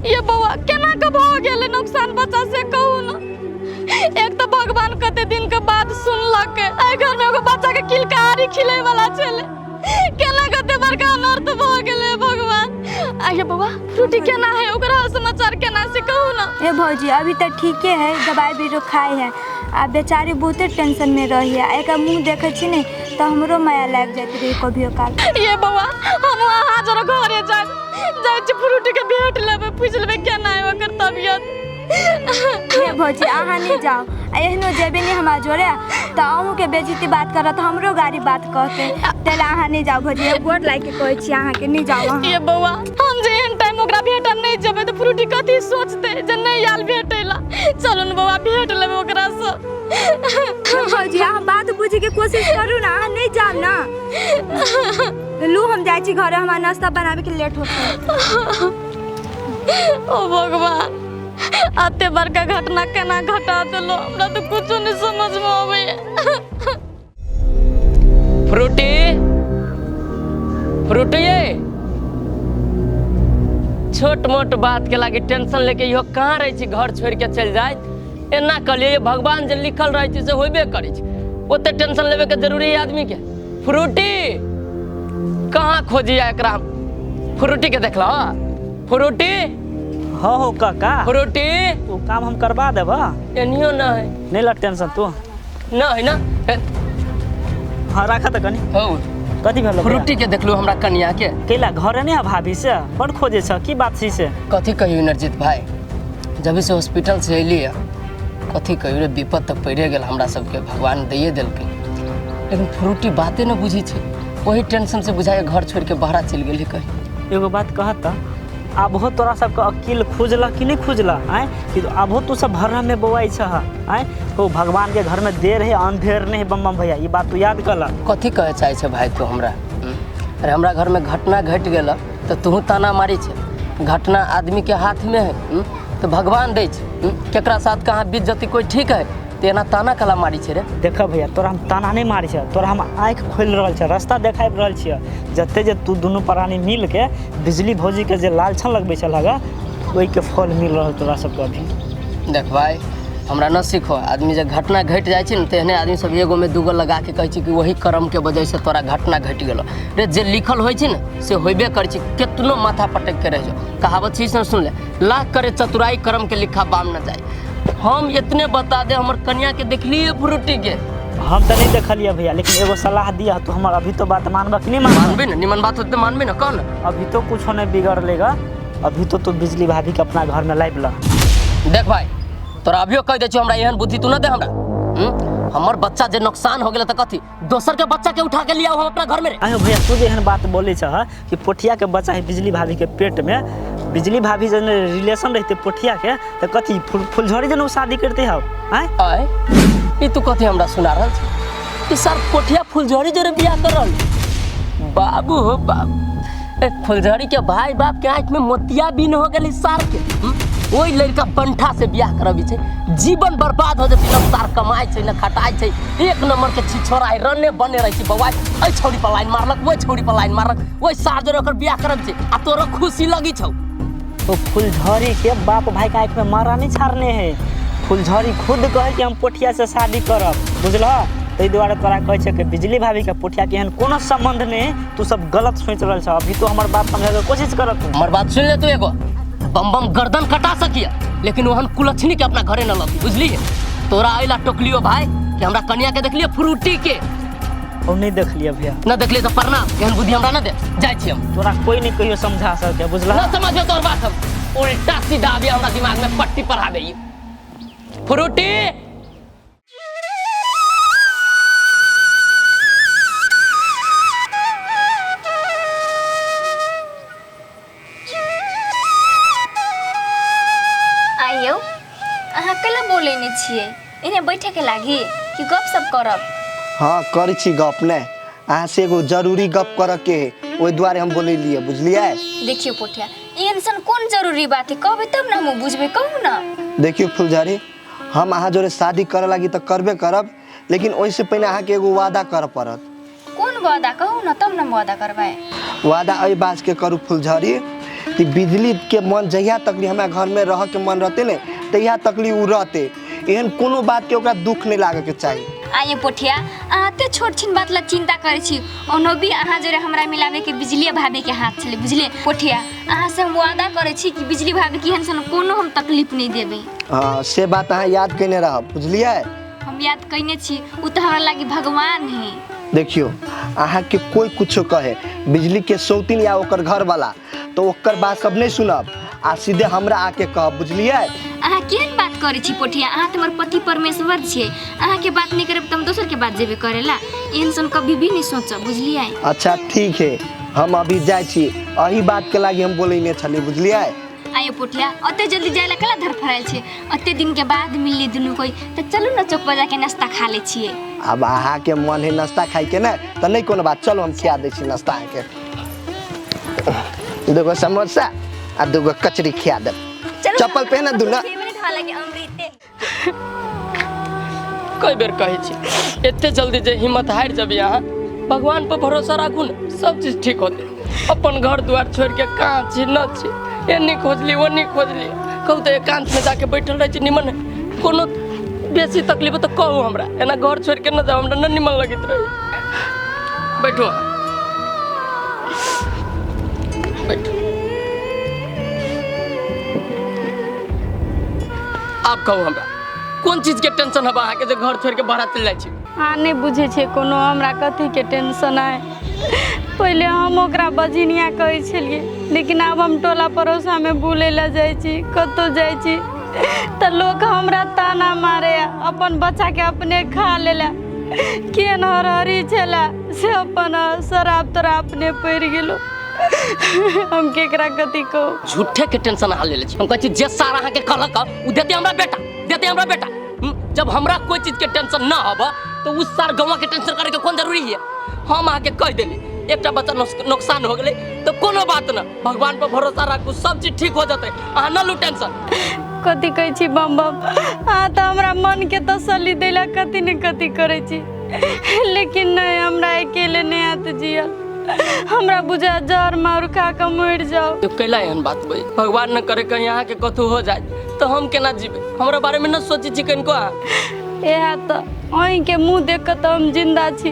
ये बौआ केना के भऽ गेलै नुकसान बच्चा से कहू ने। एक तो भगवान कते दिन के बाद सुनलक, एहि घर में एगो बच्चा के किलकारी खिले वाला छलै, केना कते बड़का अनर्थ भऽ गेलै भगवान। आये बौआ फ्रूटी केना है, ओकरा समाचार केना से कहू ना। ए भौजी अभी तऽ ठीके है, दवाई बीरो खाए है आ बेचारी बहुते टेंशन में रही है। एक मुँह देखै छी ने तऽ हमरो माया लागि जाइत रही कभियो काल। ये बौआ हम अहाँ जरा घरे जाय जाइ छी, फ्रूटी के भेट लेबै, पूछि लेबै केना है ओकर तबियत। हे भौजी अहाँ नहीं जाओ, आ एहनो जेबे नहीं हमरा जोड़े तऽ अहूँके बेइज्जती बात करत, हमरो गाड़ी बात कहते, तेल अहाँ नहीं जाओ भौजी, गोर लागि के कहै छी अहाँके नहीं जाओ अहाँ। ये बौआ हम जे एहन टाइम ओकरा भेटल नहीं जेबै तऽ फ्रूटी कथी सोचतै जे नहीं आयल भेटै ला। चलू ने बौआ भेट लेबै ओकरासँ। भौजी अहाँ बात बुझैके कोशिश करू ना, अहाँ नहीं जाओ ना। लू हम जाइ छी घरे, हमरा नाश्ता बनाबैके लेट होतै। ओ भगवान अते बड़का घटना केना घटा देलो, हमरा तऽ कुछो नहीं समझ में आबैया। फ्रूटी फ्रूटी ये छोट मोट बात के लागी टेंशन लेके इहो कहाँ रहै छी, घर छोड़ के चलि जाए। एना कहलियै भगवान जे लिखल रहै छै से होबे करै छै, ओते टेंशन लेबे के जरूरी है आदमी के। फ्रूटी कहाँ खोजिया एकरा? फ्रूटी के देखल फ्रूटी? हाँ हो काका फ्रूटी वो काम हम करवा देब, एनियो ना है। नहीं लग टेंशन तू ना है ना। हाँ राख तऽ कनी। हो कथी भेल? फ्रूटी के देखलू हमरा कनिया के कैला घरे नहीं भाभी से बड़ खोजे छ, की बात छी से? कथी कहियो नरजीत भाई, जब से हॉस्पिटल से अयली कथी कहियो रे, विपद तऽ पड़िए गेल हमरा सबके, भगवान दैए देलकै, लेकिन फ्रूटी बाते न बुझी छै, वही टेंशन से बुझाए घर छोड़ के बाहर चलि गेली कहीं। एगो बात कहत आबहो तोरा सबके अकील खुजल कि नहीं खुजल? आँय कि आबहो तू सब भरम में बौआइ छह? आँय हो भगवान के घर में देर है अंधेर नहीं बम बम भैया, ये बात तू याद कर। कथी कहे चाहे छै भाई तू हमरा? अरे हमरा घर में घटना घटि गेल तऽ तू ताना मारी छै, घटना आदमी के हाथ में है तो भगवान दै छै, केकरा साथ कहाँ बीत जती कोई ठीक है, तो एना ताना कला मारी छै रे। देख भैया तोरा हम ताना नहीं मारी छै, तोरा हम आँखि खोलि रहल छै, रास्ता देखाबि रहल छियै। जते जे तू दुनू प्राणी मिल के बिजली भौजी के जे लालछन लगबै छल ओहिके फल मिल रहल तोरा सबके अभी। देख भाई हमरा न सीखो। आदमी जे घटना घटि जाइ छै ने तेहने आदमी सब एगो में दूगो लगा के कहै छै कि वही कर्म के वजह से तोरा घटना घटि गेलो रे। जे लिखल होइ छै ने से होइबे करै छै, केतनो माथा पटक के रहि जाओ। कहावत छै ने सुन ले, लाख करे चतुराई कर्म के लिखा बाम न जाए। हम इतने बता दे, हमर कन्या के देखलिए फ्रूटी के हम तो नहीं देखलिए भैया, लेकिन एगो सलाह दिया तो हमर अभी तो बात मानबा कि नहीं मानबा? मानबे ना, निमन बात होते मानबे ना, कह ना। अभी तो कुछ नहीं बिगड़ लेगा, अभी तो तू बिजली भाभी के अपना घर में लाइब ला। देख भाई तोरा अभियो कह दे छियो, हमरा एहन बुद्धि तू न दे हमरा। हमर बच्चा जे नुकसान हो गेल त कथी दोसर के बच्चा के उठा के लिया हम अपना घर में रे। आयो भैया तू जे एहन बात बोले छह कि पोठिया के बच्चा है बिजली भाभी के पेट में, बिजली भाभी जन रिलेशन रहते पोठिया के त कथी फुलझड़ी जन शादी करते हव? आय आय ई तू कथी हमरा सुना रहल छी कि सर पोठिया फुलझड़ी जोरे बियाह कर रहल? बाबू हो बाबू, ए फुलझड़ी के भाई बाप के आंख में मोतिया बिन हो गेल सार के। ओहि लड़का बंठा से बियाह करबी छै, जीवन बर्बाद हो जेतै। न सार कमाइ छै न खटाइ छै, एक नंबर के छिछोरा है, रने बने रहै छै बौआ। एहि छौड़ी पर लाइन मारलक, ओहि छौड़ी पर लाइन मारलक, ओहि सार जोरे ओकर बियाह करब छै आ तोरो खुशी लगी छौ। तो फुलझड़ी के बाप भाई के आँख में मारा नहीं छाड़ने है। फुलझड़ी खुद कहे कि हम पोठिया से शादी करब, बुझलह? ताहि दुआरे तोरा कहै छै कि बिजली भाभी के पोठिया के एहन कोनो संबंध नहीं, तू सब गलत सोच रहल छह। अभी तो हमर बात समझे के कोशिश करत तू। हमर बात सुन ले तू, एगो बम बम गर्दन कटा सकिया, लेकिन ओहन कुलक्षणी के अपना घरे न लती, बुझलिए? तोरा अइला टोकलियो भाई कि हमरा कन्या के देखलिए फ्रूटी के। हम नहीं देखलिए भैया। न देखलिए तो प्रणाम, एहन बुद्धि हमरा न दे, जाइ छी हम। तोरा कोई नहीं कहियो समझा सके, बुझलह? न समझो तोर बात, हम उल्टा सीधा अभी हमरा दिमाग में पट्टी पढ़ा दे। फ्रूटी आइयो, अहाँ केला बोले नहीं छियै? एने बैठे के लागी कि गप सब करब? हाँ करै छी गप ने, अहाँ से एगो जरूरी गप करऽ के है, ओहि दुआरे हम बोलेलियै, बुझलियै? देखियो पोठिया, एहन सन कोन जरूरी बात है, कहबै तब ना हम बुझबै, कहू ना। देखियो फुलझड़ी, हम अहाँ जोरे शादी करऽ लागी तऽ करबे करब, लेकिन ओहिसँ पहिने अहाँके एगो वादा करऽ पड़त। कोन वादा? कहू ना तब ना वादा करबै। वादा एहि बात के करू फुलझड़ी कि बिजली के मन जहिया तकली हमरा घर में रह के मन रहते ने तहिया तकली उ रहते, एहन कोनो बात के ओकरा दुख नहीं लागे के चाही। आइए पोठिया, अहाँ एते छोट छिन बात ला चिंता करै छी, ओनो भी अहाँ जोरे हमरा मिलावे के बिजली भाभी के हाथ छलै, बुझलिए पोठिया? अहाँ से हम वादा करै छी कि बिजली भाभी के एहन सन कोनो हम तकलीफ नहीं देबै। हाँ से बात अहाँ याद कयने रहब, बुझलियै? हम याद कयने छी, उ तऽ हमरा लागी भगवान है। देखियो अहाँ के कोई कुछो कहे, बिजली के सौतीन या ओकर घर वाला, तो ओकर बात सब नहीं सुनब आ सीधे हमरा आके कहब, बुझलियै? अहाँ केहन बात करै छी पोठिया, अहाँ तऽ हमर पति परमेश्वर छियै, अहाँ के बात नहीं करब तऽ हम दोसर के बात जेबे करेला, एहन सन कभी भी नहीं सोचब, बुझलियै? अच्छा ठीक है, हम अभी जाइ छी, एही बात के लागी हम बोलेने छली, बुझलियै? आइयो पोठिया, ओते जल्दी जाय ला कला धरफड़ायल छै? ओते दिन के बाद मिलली दुनू कोई, तऽ चलू ना चौक पर जाके नाश्ता खा लै छियै। अब अहाँ के मन है नाश्ता खाइ के ने तऽ नहीं कोनो बात, चलो हम खिया दै छी नाश्ता अहाँके। दूगो समोसा आ दूगो कचरी खिया देब। चप्पल पहना दू ना। कई बेर कहै छी एते जल्दी जे हिम्मत हारि जबी अहाँ, भगवान पर भरोसा राखू ने, सब चीज ठीक होते। अपन घर द्वार छोड़ के कहाँ छी न छी, एन्नी खोजली ओन्नी खोजली, कहू तऽ एकांत में जाके बैठल रहै छी निमन है, कोनो बेसी तकलीफ तऽ कहू हमरा, एना घर छोड़ के न जाउ, हमरा न निमन लगैत रहे। बैठो बैठो। आप कहू हमरा कोन चीज के टेंशन हबा अहाँके जे घर छोड़ के बाहर चलि जाइ छी? अहाँ नहि बुझै छियै कोनो हमरा कथी के टेंशन है। पहिले हम ओकरा बजिनिया कहै छलियै, लेकिन आब हम टोला पड़ोसामे बुलै लए जाइ छी, कतहु जाइ छी तऽ लोक हमरा ताना मारे, अपन बच्चाके अपने खा लेला, केहन हरहरी छला से अपन शराब तोरा अपने पड़ि गेलो। हम केकरा कथी कहू? झूठे के टेंशन अहाँ ले लै छी। हम कहै छी जे सार अहाँके कहलक उ देते हमरा बेटा, देते हमरा बेटा। जब हमरा कोई चीज के टेंशन न हब तो उस सार गौवा के टेंशन करे के कोन जरूरी है? हम अहाँके कहि देली एकटा बच्चा नुकसान हो गेलै तो कोनो बात न, भगवान पर भरोसा राखू, सब चीज ठीक हो जेतै, अहाँ न लू टेंशन। कथी कहै छी बम बम, अहाँ तऽ हमरा मन के तसल्ली दैला कथी ने कथी करै छी, लेकिन नहीं हमरा अकेले नहीं आत जियल। हमरा बुझा जहर मार खा कऽ मरि जाउ। तो कैला एहन बात बजे? भगवान न करे कहीं अहाँ के कथू हो जाए तो हम केना जीबे? हमरा बारे में न सोची छी कनिको अहाँ। इएह तऽ अहीँके मुँह देख कऽ तऽ हम जिन्दा छी,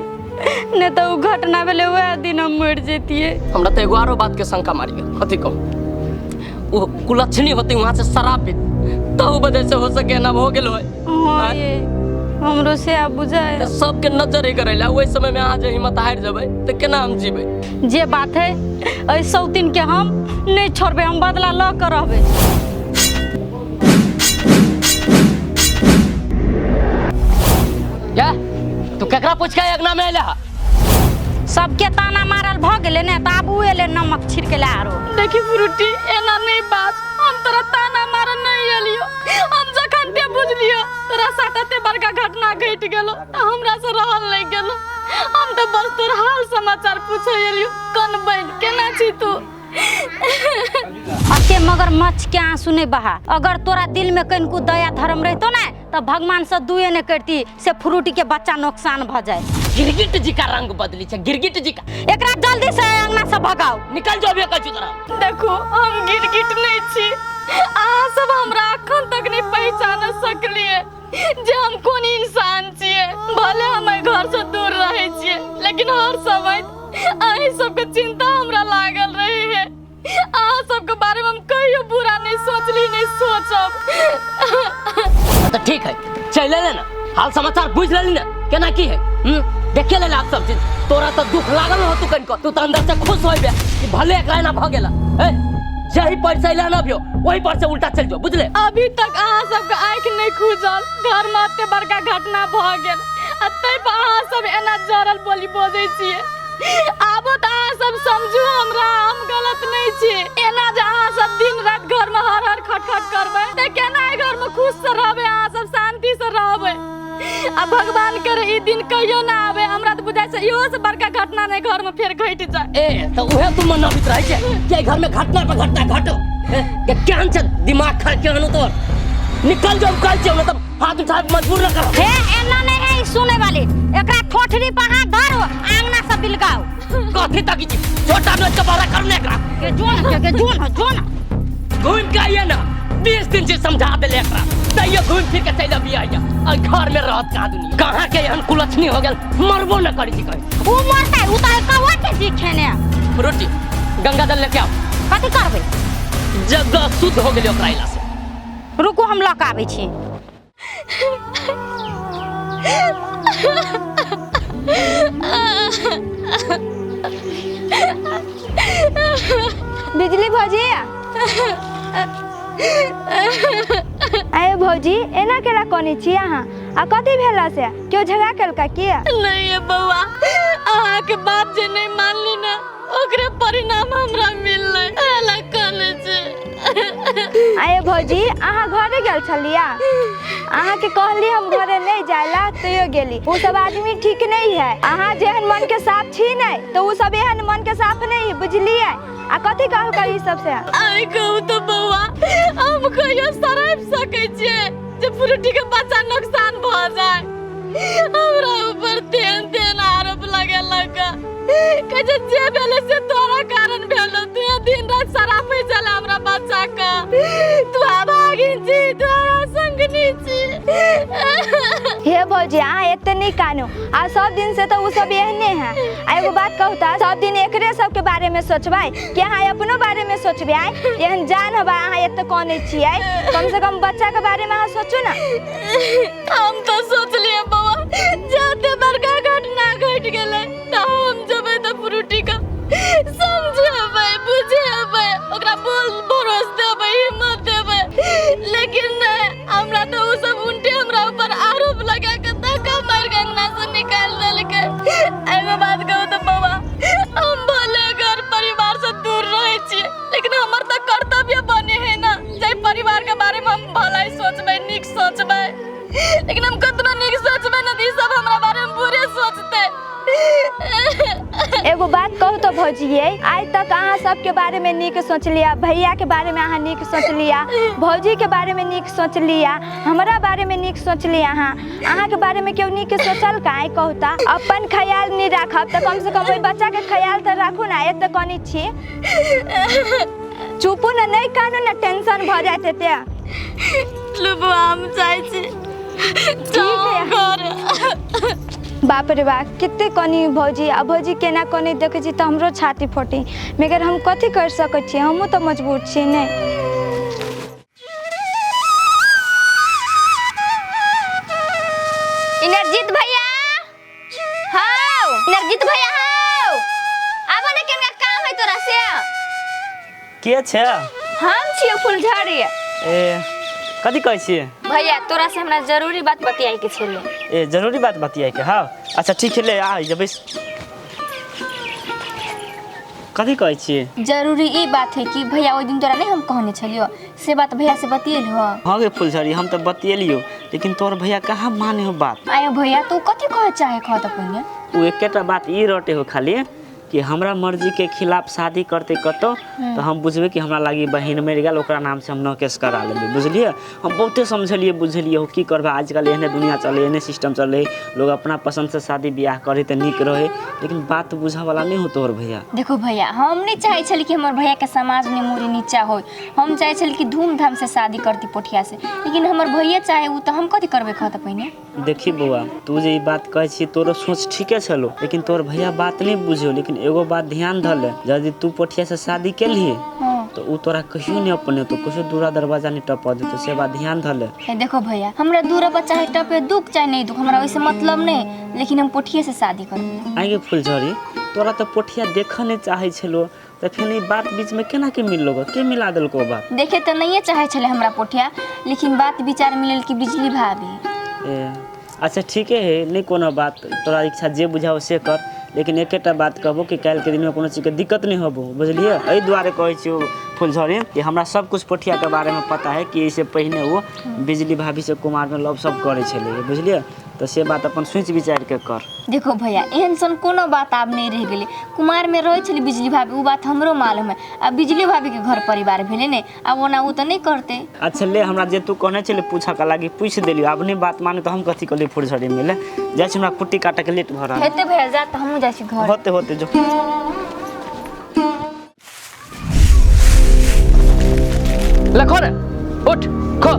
नहि तऽ ओ घटना भेलै वएह दिन हम मरि जैतियै। हमरा तऽ एगो आरो बात के शंका मारी गेल। कथी कहू, वो कुलक्षणी होते वहां से शराब पी तहु वजह से हो सके ना हो गेल होय। हाँ ये हमरो से आब बुझाय तऽ सबके नजर ही करै ला ओहि समय में अहाँ जे हिम्मत हारि जेबै तऽ केना हम जीबै? जे बात है एहि सौतीन के हम नहीं छोड़बै, हम बदला लऽ कऽ रहबै। या तू केकरा पूछ के अंगना में अइले हा? सबके ताना मारल भऽ गेलै ने, तऽ आब उ एलै नमक छिड़के ला आरो। देखी फ्रूटी, एना नहीं बात, हम तोरा ताना मारल नहीं एलियो। हम जखन ते बुझलियो तोरा साथ एते बड़का घटना घटि गेलो तऽ हमरा से रहल नहीं गेलो। हम तऽ बस तोर हाल समाचार पूछे एलियो, कन बन केना छी तू? अते मगरमच्छ के आंसू नहीं बहा। अगर तोरा दिल में कनिको दया धर्म रहतो ना तऽ भगवान से दुए नहीं करती से फ्रूटी के बच्चा नुकसान भ जाए। गिरगिट जी का रंग बदली छे, गिरगिट जी का। एकरा जल्दी से अंगना से भगाओ। निकल जाओ अभी कहै छी तोरा। देखो हम गिरगिट नहीं छी, अहाँ सब हमरा अखन तक नहीं पहचान सकलिए जे हम कोन इंसान छियै। भले हम एहि घर से दूर रहै छियै लेकिन हर समय अहीं सबके चिंता हमरा लागल रहे है। अहाँ सबके बारे में हम कहियो बुरा नहीं सोचली, नहीं सोचब। तो ठीक है, चल ले ना, हाल समाचार बुझ लेली ना केना की है। देखे ले आप सब चीज। तोरा तो दुख लागल हो तू कनिको, तू तो अंदर से खुश होइबे कि भले एकरा एना भ गेला। ए जही पर से अइला ना अभियो वही पर से उल्टा चल जो, बुझले? अभी तक अहाँ सबके आँखि नहीं खुजल, घर में एते बड़का घटना भ गेल आ तै पर अहाँ सब एना जरल बोली बजै छियै। आबो तऽ अहाँ सब समझू हमरा, हम गलत नहीं छी। एना जे अहाँ सब दिन राति घर में हर हर खटखट करबै तऽ केना एहि घर में खुश से रहबै, अहाँ सब शांति से रहबै? आ भगवान करे ई दिन कहियो ना आवे। हमरा तऽ बुझाइ छै इहो से बड़का घटना नहीं घर में फेर घटि जाए। ए तऽ उहे तू मनबित रहै छै कि एहि घर में घटना पर घटना घटो। के केहन छै दिमाग खा केहन तोर? निकल जाओ कहै छियौ, मतलब हाथ उठाए मजबूर न कर। हे एना नहीं है ई सुने वाली, एकरा ठोठरी पर हाथ धरो आंगना से बिलगाओ। कथी तक छी छोटा नोच के बड़ा करने एकरा के जोन के जोन जोन घूम के आइए ना। 20 दिन से समझा देले एकरा तैयो घूम फिर के चलि अबियै आ घर में रहत का दुनिया। कहाँ के एहन कुलक्षणी हो गेल, मरबो न करी छी कहीं। उ मरतै उ तऽ कौआ के जी खेने। रोटी गंगा जल लेके आओ। कथी करबै? जगह शुद्ध हो गेलै ओकरा अइला से। रुकू हम लऽ कऽ आबै छी। बिजली भौजी, अरे भौजी एना केना कनै छी अहाँ? आ कथी भेला से? केओ झगड़ा केलका की? नहीं ये बौआ, अहाँ के बात जे नहीं मानली ना ओकरे परिणाम हमरा मिललै, एला कनै छी। अरे भौजी अहाँ घरे गेल छलिया? अहाँ के कहली हम घरे नहीं जायला तैयो गेली। उ सब आदमी ठीक नहीं है। अहाँ जेहन मन के साफ छी नहीं तो उ सब एहन मन के साफ नहीं है, बुझलियै? आ कथी कहलकै ई सब से? आइ कहू तो बौआ, हम कहियो सरापि सकै छियै जे फ्रूटी के बच्चा नुकसान भऽ जाय? हमरा ऊपर तेहन तेहन आरोप लगेलक, कहै छै जे भेलै से तोरा कारण भेलो, तू दिन राति सरापै छले हमरा बच्चा के, तू अभागिन छी, तोरा संगनी छी। हे भौजी अहाँ एते नहीं कानू। आ सब दिन से तो उ सब एहने है। आ एगो बात कहू त सब दिन एकरे सबके बारे में सोचबै कि अहाँ अपनो बारे में सोचबै? आइ एहन जान हबा अहाँ एते कनै छियै, कम से कम बच्चा के बारे में अहाँ सोचू ना। हम तो सोचलिए बौआ जाते बड़का घटना घटि गेलै तऽ हम जेबै तऽ फ्रूटी के समझेबै बुझेबै, ओकरा बोल भरोस देबै, हिम्मत देबै, लेकिन नहीं, हमरा तऽ ओ सब उल्टे हमरा ऊपर आरोप लगा के धक्का मारि के अंगना से निकालि देलकै। एगो बात कहू तऽ बौआ, हम भले घर परिवार से दूर रहै छियै लेकिन हमर तऽ कर्तव्य बने है ना जाहि परिवार के बारे में हम भलाई सोचबै, नीक सोचबै। लेकिन हम कतनो नीक सोचबै ना तऽ ई सब हमरा बारे में बुरे सोचतै। एगो बात कहू तो भौजिए, आइ तक अहाँ सबके बारे में नीक सोचलिया, भैया के बारे में अहाँ नीक सोचलिया, भौजी के बारे में नीक सोचलिया, हमरा बारे में नीक सोचलिया, अहाँ अहाँके बारे में केओ नीक सोचल का? आइ कहू तऽ अपन ख्याल नहीं राखब तऽ कम से कम ओहि बच्चा के ख्याल तऽ राखू ना। एते कनी छी, चुपू ने, नहीं कानू ने, टेंशन भऽ जायत एते। बौआ हम जाइ छी। ठीक है। बाप रे बाप, कते कनी भौजी। आ भौजी केना कनी देखै छी तऽ हमरो छाती फटी, मगर हम कथी कर सकै छियै, हमहूँ तऽ मजबूर छियै ने। इनरजीत भैया, हाँ इनरजीत भैया, हाँ आबो ने, केना काम है तोरा से? के छै? हम छियो फुलझड़ी। ए कथी कहै छियै? भैया तोरा से हमरा जरूरी बात बतियाए के छलै। ए जरूरी बात बतियाए के? हाँ अच्छा ठीक है, ले आ जबै। कथी कहै छियै? जरूरी ई बात है कि भैया ओहि दिन तोरा नहीं हम कहने छलियो से बात भैया से बतिएल हो? हाँ गे फुलझड़ी, हम तो बतिएलियो, लेकिन तोर भैया कहाँ माने हो बात। आयो भैया तू कथी कहे चाहे कह त पहिने? उ एकेटा बात ई रटे हो खाली कि हमरा मर्जी के खिलाफ शादी करते कतो तो हम बुझबे कि हमरा लागी बहिन मरि गेल, ओकरा नाम से हम न केस करा लेबै, बुझलिए? हम बहुते समझलिए बुझलिए हो, की करबै, आजकल एहने दुनिया चले, एहने सिस्टम चले, लोग अपना पसंद से शादी ब्याह करे तो नीक रहे, लेकिन बात बुझा वाला नहीं हो तोहर भैया। देखो भैया हम नहीं चाहे छली कि हमर भैया के समाज में मूड़ी नीचा हो, हम चाहे छली कि धूमधाम से शादी करती पोठिया से, लेकिन हमर भैया चाहे उ तो हम कथी करबै कह त पहिने? देखी बौआ, तू जे ई बात कहै छी तोरो सोच ठीके छलो, लेकिन तोहर भैया बात नहीं बुझो। लेकिन एगो बात ध्यान धले, यदि तू पोठिया से शादी केलही तो उ तोरा कहियो नहीं अपने तो कहियो दूरा दरवाजा नहीं टपा देतो, से बात ध्यान धले। देखो भैया हमरा दूरा पर चाहे टपे दुख चाहे नहीं दुख, हमरा ओइसे मतलब नहीं, लेकिन हम पोठिया से शादी करब। आगे फुलझड़ी, तोरा तो पोठिया देख नहीं चाहे छलो, तो फिर ई बात बीच में केना के मिललो, के मिला देलको बात? देखे तो नहीं चाहे छले हमरा पोठिया, लेकिन बात विचार मिलल कि बिजली भाभी। ए अच्छा ठीक है, नहीं कोनो बात, तोरा इच्छा जे बुझाओ से कर, लेकिन एकेटा बात कहबो कि काल्हि के दिन में कोनो चीज के दिक्कत नहीं होबो, बुझलिए? एहि दुआरे कहै छियौ फुलझड़ी कि हमरा सब कुछ पोठिया के बारे में पता है कि एहिसे पहिने वो बिजली भाभी से कुमार में लव सब करै छलै, बुझलिए? तो से बात अपन सोचि विचारि के कर। देखो भैया एहन सन कोनो बात आब नहीं रह गेलै, कुमार में रहै छलै बिजली भाभी, उ बात हमरो मालूम है, आ बिजली भाभी के घर परिवार भेलै ने, आब ओना उ तऽ नहीं करते। अच्छा ले, हमरा जे तू कहने छलै पूछऽ के लागी पूछि देलियौ, आब नहीं बात माने तो हम कथी कहलियै फुलझड़ी मिले जाइ छी, हमरा कुट्टी काटऽ के लेट भऽ रहल। हेतै भैया जा, तऽ हमहूँ जाइ छी घर। होते होते जो। लखो ने, उठ खो।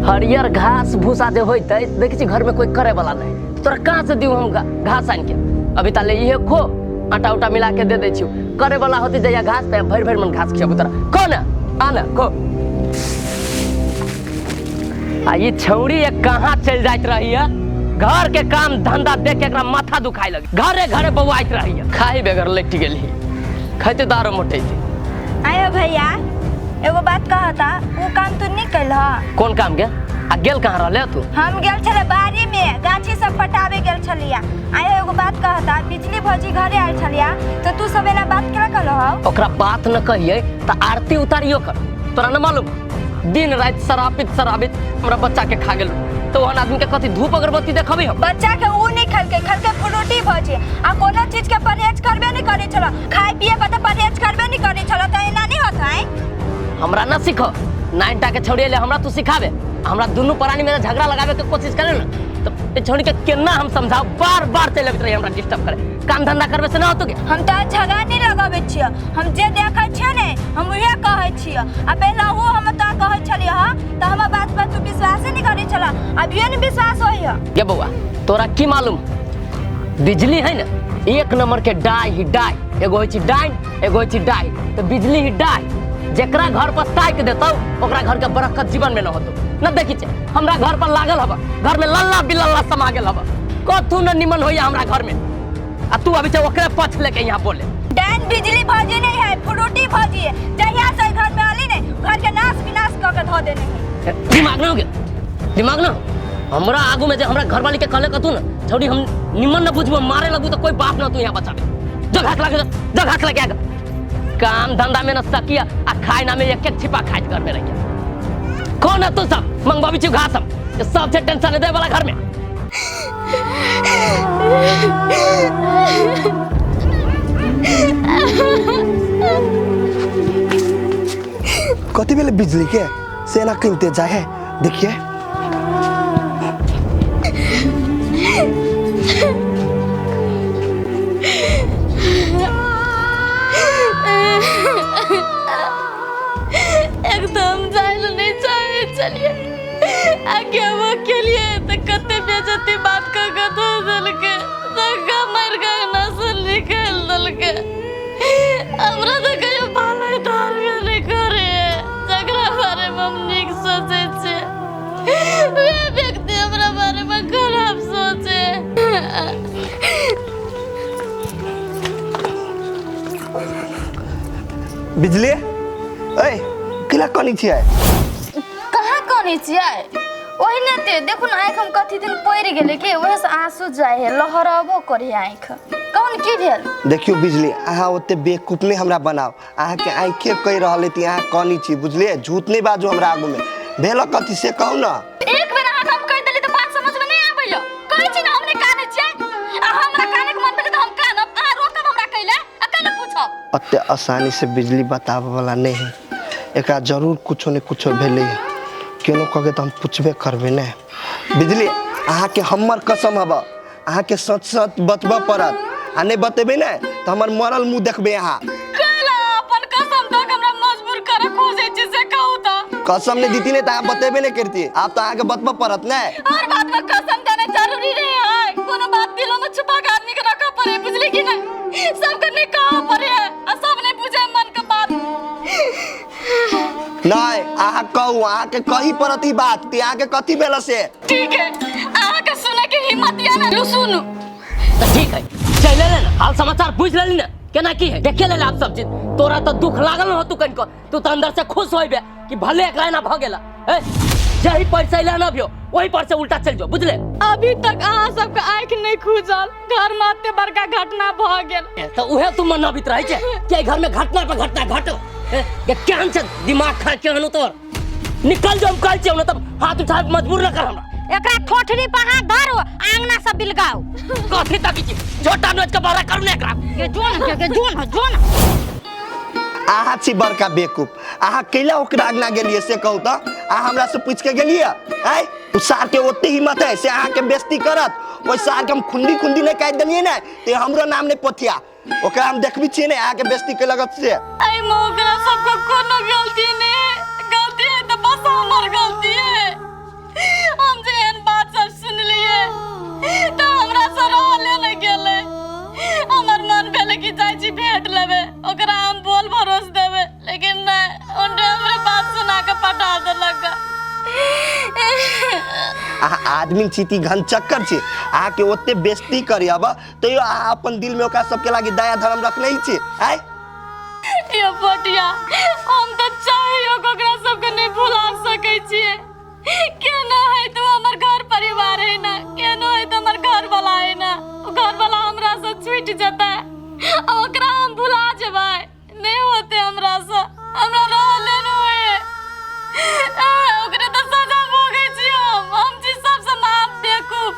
हरियर घास भूसा जे होइतै देखै छी घर में कोई करे वाला नहीं, तोरा कहाँ से दियौ हम घास आनि के? अभी ताले इहे खो, आटा उटा मिला के दे दै छियौ, करे वाला होतै जहिया घास तऽ भरि भरि मन घास खियाबू तोरा। खो ने, आ ने खो। आ ई छौड़ी ये कहाँ चलि जाइत रहिए, घर के काम धंधा देख के एकरा माथा दुखाइ लगे, घरे घरे बौआइत रहिए, खाइ बगैर लटि गेलही, खैते दारो मोटैते। आयो भैया एगो बात कहता, उ काम तू नहीं कैलह? कोन काम के? आ गेल कहाँ रहले तू? हम गेल छले बाड़ी में गाछी सब पटाबे गेल छलिया। आयो एगो बात कहता, बिजली भौजी घरे आयल छलिया तो तू सब एना बात केना कहलह? ओकरा बात न कहिए त आरती उतारियो कर, तोरा न मालूम दिन राति शराबित शराबित हमरा बच्चा के खा गेल, तो ओहन आदमी के कथी धूप अगरबत्ती देखबी हम? बच्चा के उ नहीं खलके, खलके फ्रूटी भौजी, आ कोनो चीज के परहेज करबे नहीं करै छल, खाय पिए पर त परहेज करबे नहीं करै छल, त एना नहीं होत है। हमरा न सीख, नाइनटा के छौड़ी ले हमरा तू सिखाबे, हमरा दुनू प्राणी में झगड़ा लगावे के कोशिश करे न तो ए छौड़ी के केना हम समझाऊ, बार बार चलि अबैत रही हमरा डिस्टर्ब करे, काम धंधा करबे से न होतो के? हम त झगड़ा नहीं लगाबै छियै, हम जे देखै छियै ने हम उहे कहै छियै, आ पहले वो हम त कहै छलियै ह त हमर बात पर तू विश्वासे नहीं करै छल, अभियो नहीं विश्वास होइय। गे बौआ तोरा की मालूम, बिजली है न एक नंबर के डाई ही डाई, एगो होइ छै डाइन एगो होइ छै डाई, तो बिजली ही डाई, जेकरा घर पर ताकि देतौ ओकरा घर के बरकत जीवन में न होतो। न देखी छे हमरा घर पर लागल हब, घर में लल्ला बिलल्ला समा गेल हब, कथू न निमन होइया हमरा घर में, आ तू अभी ओकरे पक्ष लेके यहाँ बोले। डाइन बिजली भौजी नहीं है, फ्रूटी भौजी है, जहिया से घर में आली ने घर के नाश विनाश क के धो देने है। दिमाग न हो गेल, दिमाग न हमरा आगू में जे हमरा घरवाली के कहले कथू न छौड़ी हम निमन न बुझबो, मारे लगू तो कोई बाप न तू यहाँ बचाबे, जो घास लागे जो घास लगे आगे। काम धंधा में न सकिया आ खाए ना में एक एक छिपा खाइत घर में रहिया। कौन है तू सब मंगवाबी छी घास हम, ये सब छे टेंशन दे वाला घर में। कथी भेलै बिजली के से एना कनिते जाइ है? देखिए, एकदम जाय लए नहि चाहै छलियै, आ गेबो केलियै तऽ कते बेइज्जती बात कऽ कऽ धो देलकै, धक्का मारि कऽ अंगना से निकालि देलकै। हमरा तऽ कहियो भलाई धारबे नहि करे। जकरा बारेमे हम नीक सोचै छियै, वएह व्यक्ति हमरा बारेमे खराब सोचे। बिजली, ऐ केला कनी छियै? कहाँ कनै छियै? ओहिने ते देखू ने, आँखि हम कथी दिन पड़ि गेलै कि ओहे से आंसू जाइ है, लहरबो करे आँखि। कहून की भेल? देखियौ बिजली, अहाँ ओते बेवकूफ नहि हमरा बनाउ। अहाँके आँखे कहि रहल है कि अहाँ कनी छी, बुझलियै? झूठ नहि बाजू हमरा आगूमे। भेल कथी से कहू ने। एक बेर अहाँके हम कहि देली तऽ बात समझमे नहि आबैया। कहै छी ने, हम नहि कानै छियै। आ हमरा कानैके मन भेलै तऽ हम कानब। अहाँ रोकब हमरा कैले आ कैले पूछब? अते आसानी से बिजली बताबऽ वाला नहि है। एकरा जरूर कुछो ने कुछो भेलै है। केनो कऽ के तऽ हम पूछबे करबै ने। बिजली, अहाँके हमर कसम हब, अहाँके सच सच बतबऽ पड़त, आ नहि बतेबै ने तऽ हमर मरल मुँह देखबै अहाँ। कैला अपन कसम दऽ के हमरा मजबूर करऽ खोजै छी, से कहू तऽ। कसम नहि दीती ने तऽ अहाँ बतेबे नहि करती। आब तऽ अहाँके बतबऽ पड़त ने। हर बात में कसम देना जरूरी नहीं है। कोनो बात दिलों में छुपा के आदमी के रखा पड़े, बुझली कि नहीं? सबके नहीं कहा पड़े है आ सब नहीं बुझे मन के बात। नहि, अहाँ कहू, अहाँके कही पड़त ई बात कि अहाँके कथी भेल से। ठीक है, अहाँ के सुने के हिम्मत या ना, लू सुनू। तऽ ठीक है, चलि ले ने, हाल समाचार पूछि लेली ने, केना की है देखे ले आप सब चीज। तोरा तऽ दुख लागल न हो तू कनिको, तू तऽ अंदर से खुश होइबे कि भले एकरा एना भऽ गेला। ए जही पर से अइला न अभियो, वही पर से उल्टा चलि जो, बुझले? अभी तक अहाँ सबके आँखि नहीं खुजल, घर में एते बड़का घटना भऽ गेल। ए, तऽ उहे तू मनबित रहै छै कि एहि घर में घटना पर घटना घटो। ए, ये केहन छै दिमाग खा केहन तोर? निकल जो, हम कहै छियौ ने तब हाथ उठा के मजबूर न कर हमरा। एकरा ठोठरी पर हाथ धरो, आंगना से बिलगाओ। कथी तकी छी? झोटा नोच के बड़ा करू ने एकरा। ये जोन के जोन जोन। अहाँ छी बड़का बेवकूफ। अहाँ कैला ओकरा अंगना गेलियै से कहू तऽ? अहाँ हमरा से पूछि के गेलियै? आँय, ओ सार के ओते हिम्मत है से अहाँके बेइज्जती करत? ओहि सार के हम खुंडी खुंडी नहि काटि देलियै ने तऽ हमरो नाम नहि पोथिया। ओकरा हम देखबी छियै ने अहाँके बेइज्जती केलक से। एहि में ओकरा सबके कोनो गलती नहीं है। गलती है तो बस हमर गलती है। हम जे एहन बात सब सुनलिए तो हमरा से रहले नहीं गेलै। हमर मन भेलै कि जाइ छी भेंट लेबै ओकरा, हम बोल भरोस देबै, लेकिन नहीं, उनने हमरे बात सुना के पठा देलक। अहाँ आदमी छी ती घन चक्कर छी? अहाँके ओते बेइज्जती करी अब तैयो अहाँ अपन दिल में ओकरा सबके लागी दया धर्म रखने ही छी? आँय यो पोटिया, हम तऽ चाहियो के ओकरा सबके नहीं भुला सकै छियै। केना है तो हमर घर परिवार है ना, केनो है तो हमर घर वाला है ना। ओ घर वाला हमरा से छूट जेतै आ ओकरा हम भुला जेबै? नहीं होते हमरा से, हमरा रहले नहीं होए। ओकरे तऽ सजा भोगै छी हम छी सबसे महा बेवकूफ।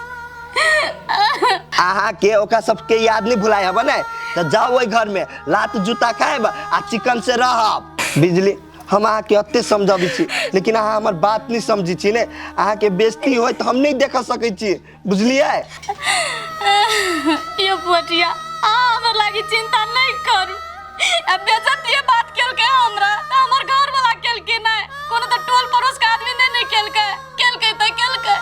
अहाँके ओकरा सबके याद नहीं भुलाय हब ने तऽ जाओ ओहि घर में लात जूता खायब आ चिकन से रहब। बिजली, हम अहाँके एते समझाबै छी, लेकिन अहाँ हमर बात नहीं समझै छी ने। अहाँके बेइज्जती होय तऽ हम नहीं देख सकै छी, बुझलियै? यो पोटिया, अहाँ हमर लागी चिंता नहीं करू। आ बेइज्जती बात केलकै हमरा तऽ हमर घर वाला केलकै नहि, कोनो तऽ टोल पड़ोस के आदमी नहि ने केलकै। केलकै तऽ केलकै।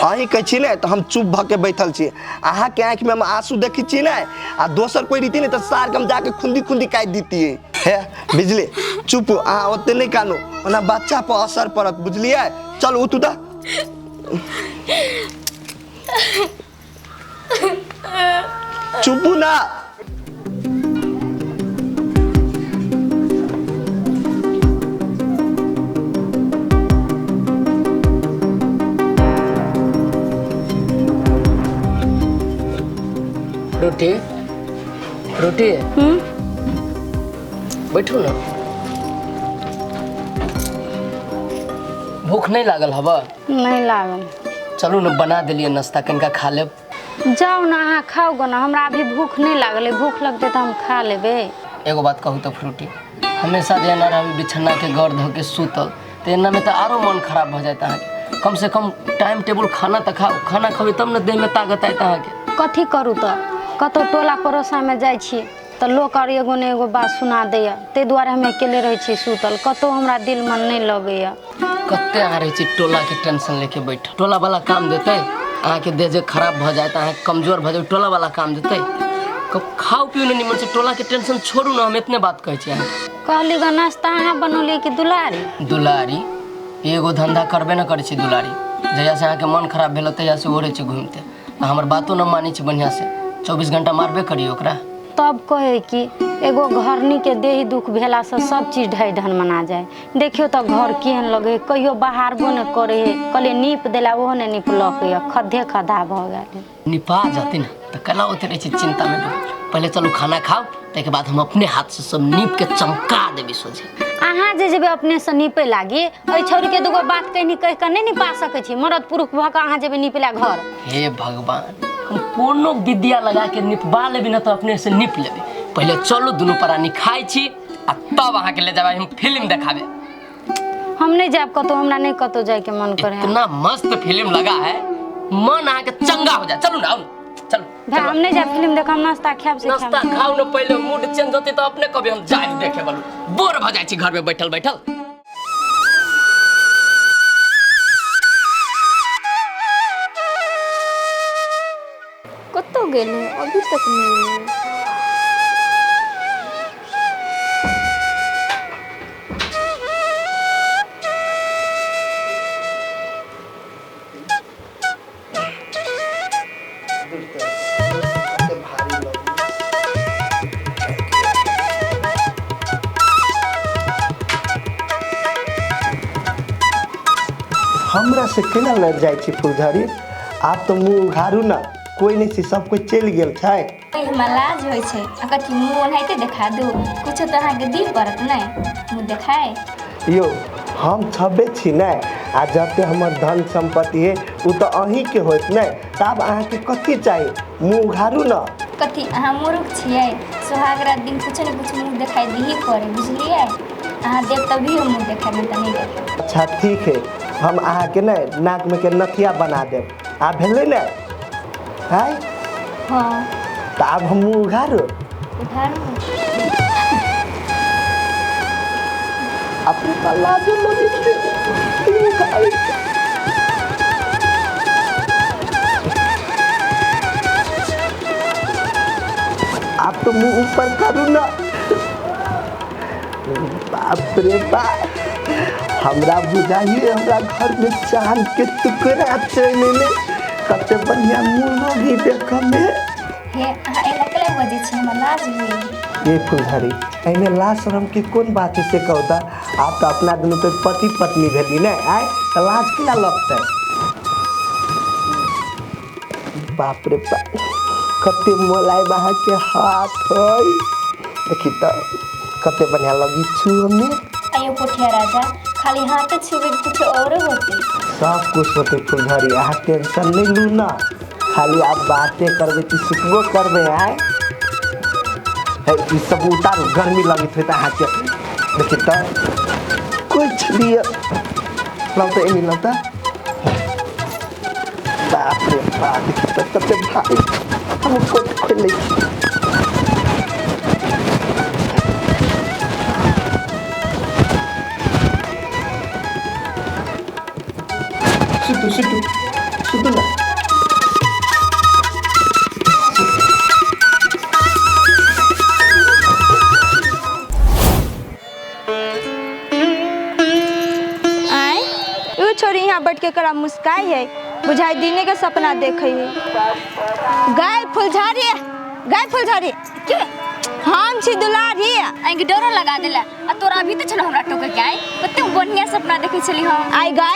अहीं कहै छी ने तऽ हम चुप भऽ के बैठल छी। अहाँके आँखिमे हम आंसू देखै छी ने, आ दोसर कोई रीति नहि तऽ सारके हम जाके खुंदी खुंदी काटि दितियै। हे बिजली, चुप, अहाँ ओते नहि कानू, ओना बच्चा पर असर पड़त, बुझलियै? चल उठू तऽ। चुपू ना। रोटी, रोटी, बैठू ना। भूख नहीं लागल हवा? नहीं लागल। चलू ने बना देलियै नाश्ता, कनिका खा लेब। जाउ ने अहाँ खाउ गो ने, हमरा अभी भूख नहि लागलै, भूख लगतै तऽ हम खा लेबै। एगो बात कहू तऽ फ्रूटी, हमेशा जे एना रहबै बिछन्ना के गौर धऽ के सुतल तऽ एनामे तऽ आरो मन खराब भऽ जायत अहाँके। कम से कम टाइम टेबुल खाना तऽ खाउ, खाना खबै तब ने देहमे ताकत आयत अहाँके। कथी करू तऽ, कतहु टोला पड़ोसामे जाइ छी तऽ लोक आर एगो ने एगो बात सुना दैए, ताहि दुआरे हम अकेले रहै छी सुतल, कतहु हमरा दिल मन नहि लगैए। कते अहाँ रहै छी टोलाके टेंशन लेके बैठल, टोला वाला काम देतै अहाँके, देह जे खराब भऽ जायत अहाँके कमजोर भऽ जायत, टोला वाला काम देतै? खाउ पिउ ने निमन से, टोलाके टेंशन छोड़ू ने, हम एतने बात कहै छी अहाँके। कहली गो नाश्ता अहाँ बनौलियै कि दुलारी? दुलारी एगो धंधा करबे ने करै छै दुलारी, जहियासँ अहाँके मन खराब भेल तहियासँ ओ रहै छै घुमिते, आ हमर बातो न मानै छै बढ़िआँसँ, 24 घंटा मारबे करियौ ओकरा। तब कहै कि एगो घरनीके देही दुख भेलासँ सब चीज ढहि ढन मना जाए। देखियौ तऽ घर केहन लगै है, कहियो बहारबो नहि करै है, कहलियै नीप देला ओहो नहि निपलक यऽ, खद्धे खद्धा भऽ गेल। निपा जते ने तऽ केना ओते रहै छै चिन्तामे डूबल। पहिले चलू खाना खाउ, ताहिके बाद हम अपने हाथसँ सब नीप के चमका देबै सोझे। अहाँ जे जेबै अपनेसँ नीपे लागी, एहि छौड़ीके दूगो बात कहनी कहि कऽ नहि निपा सकै छी, मरद पुरुष भऽ कऽ अहाँ जेबै नीपे ला घर। हे भगवान, हम कोनो विद्या लगा के निपबा लेबै ने तऽ अपने से नीप लेबै। पहिले चलू दुनू प्राणी खाइ छी आ तब अहाँके ले जाबै हम फिल्म देखाबे। हम नहीं जायब कतहु, हमरा नहीं कतहु जायके मन करे। इतना मस्त फिल्म लगा है, मन अहाँके चंगा हो जाए। चलू ना, आओ ना, चलू। भाई हम नहीं जायब फिल्म देख, हम नाश्ता खायब से नाश्ता खायब। खाउ ने पहिले, मूड चेंज होते तऽ अपने कभी हम जायब देखे बलू, बोर भऽ जाइ छी घर में बैठल बैठल। कतौ गेलै अभी तक नहि एलै। हमरा से केना लड़ जाइ छी फुलझड़ी? आब तऽ मुँह उघारू ना, कोई नहीं छै, सब कोई चलि गेल छै। हमरा लाज होइ छै, आ कथी मुँह ओनाहिते देखा दू, कुछो तऽ अहाँके दिअ पड़त ने मुँह देखाय। यौ हम छबे छी ने, आ जते हमर धन सम्पत्ति है ओ तऽ अहीँके होत ने, तऽ आब अहाँके कथी चाही? मुँह उघारू ना। कथी अहाँ मूर्ख छियै? सोहाग रात दिन कुछो ने कुछो मुँह देखाय दिही पड़े, बुझलियै? अहाँ देब तभी हम मुँह देखायब, नहि तऽ नहि देखायब। अच्छा ठीक है, हम अहाँके ने नाकमे के नथिया बना देब, आ भेलै ने? है हाँ तऽ आब हम मुँह उघारू? उघारू। अपने तऽ लाजो लगै छै। आप तो मुंह ऊपर करू ना। बाप रे बाप, हमरा बुझाइए हमरा घर में चांद के टुकड़ा चलि एलै, कते बढ़िया मुँह लगी देखऽ में। हे अहाँ एना केला बजै छी, हमरा लाज होइए। ये फुलझड़ी, एहिमे लाज शरम के कोन बात है से कहू तऽ? आप तऽ अपना दुनू पे पति पत्नी भेली ने, आय तऽ लाज केना लगतै? बाप रे बाप, कते मोलायम अहाँके हाथ है, देखी तऽ कते बढ़िया लगी छु हमे। आइयो पोठिया राजा, खाली हाथ छुबे के कुछ और होते? सब कुछ होते फुलझड़ी, अहाँ टेंशन नहीं लू ना, खाली आप बातें करबै कि सुतबो करबै। आय है ई सब उतारू, गर्मी लगैत होइत अहाँके। देखी तऽ कुछ लिअ, लाउ तऽ एनी लाउ तऽ। बाप रे बाप, देखी तऽ कते भारी, हम कोट खोलि लै छी। सुतू सुतू सुतू ना। आय you छोरी यहाँ बैठ के करा मुस्काई है, बुझाई दिने के सपना देखे है। गाय फुलझड़ी, गाय फुलझड़ी के हम छी दुलारी। अहाँके डरो लगा देला, आ तोरा अभी तऽ छल हमरा टोके के आइ, कते बढ़िया सपना देखै छली हम। आई गाय,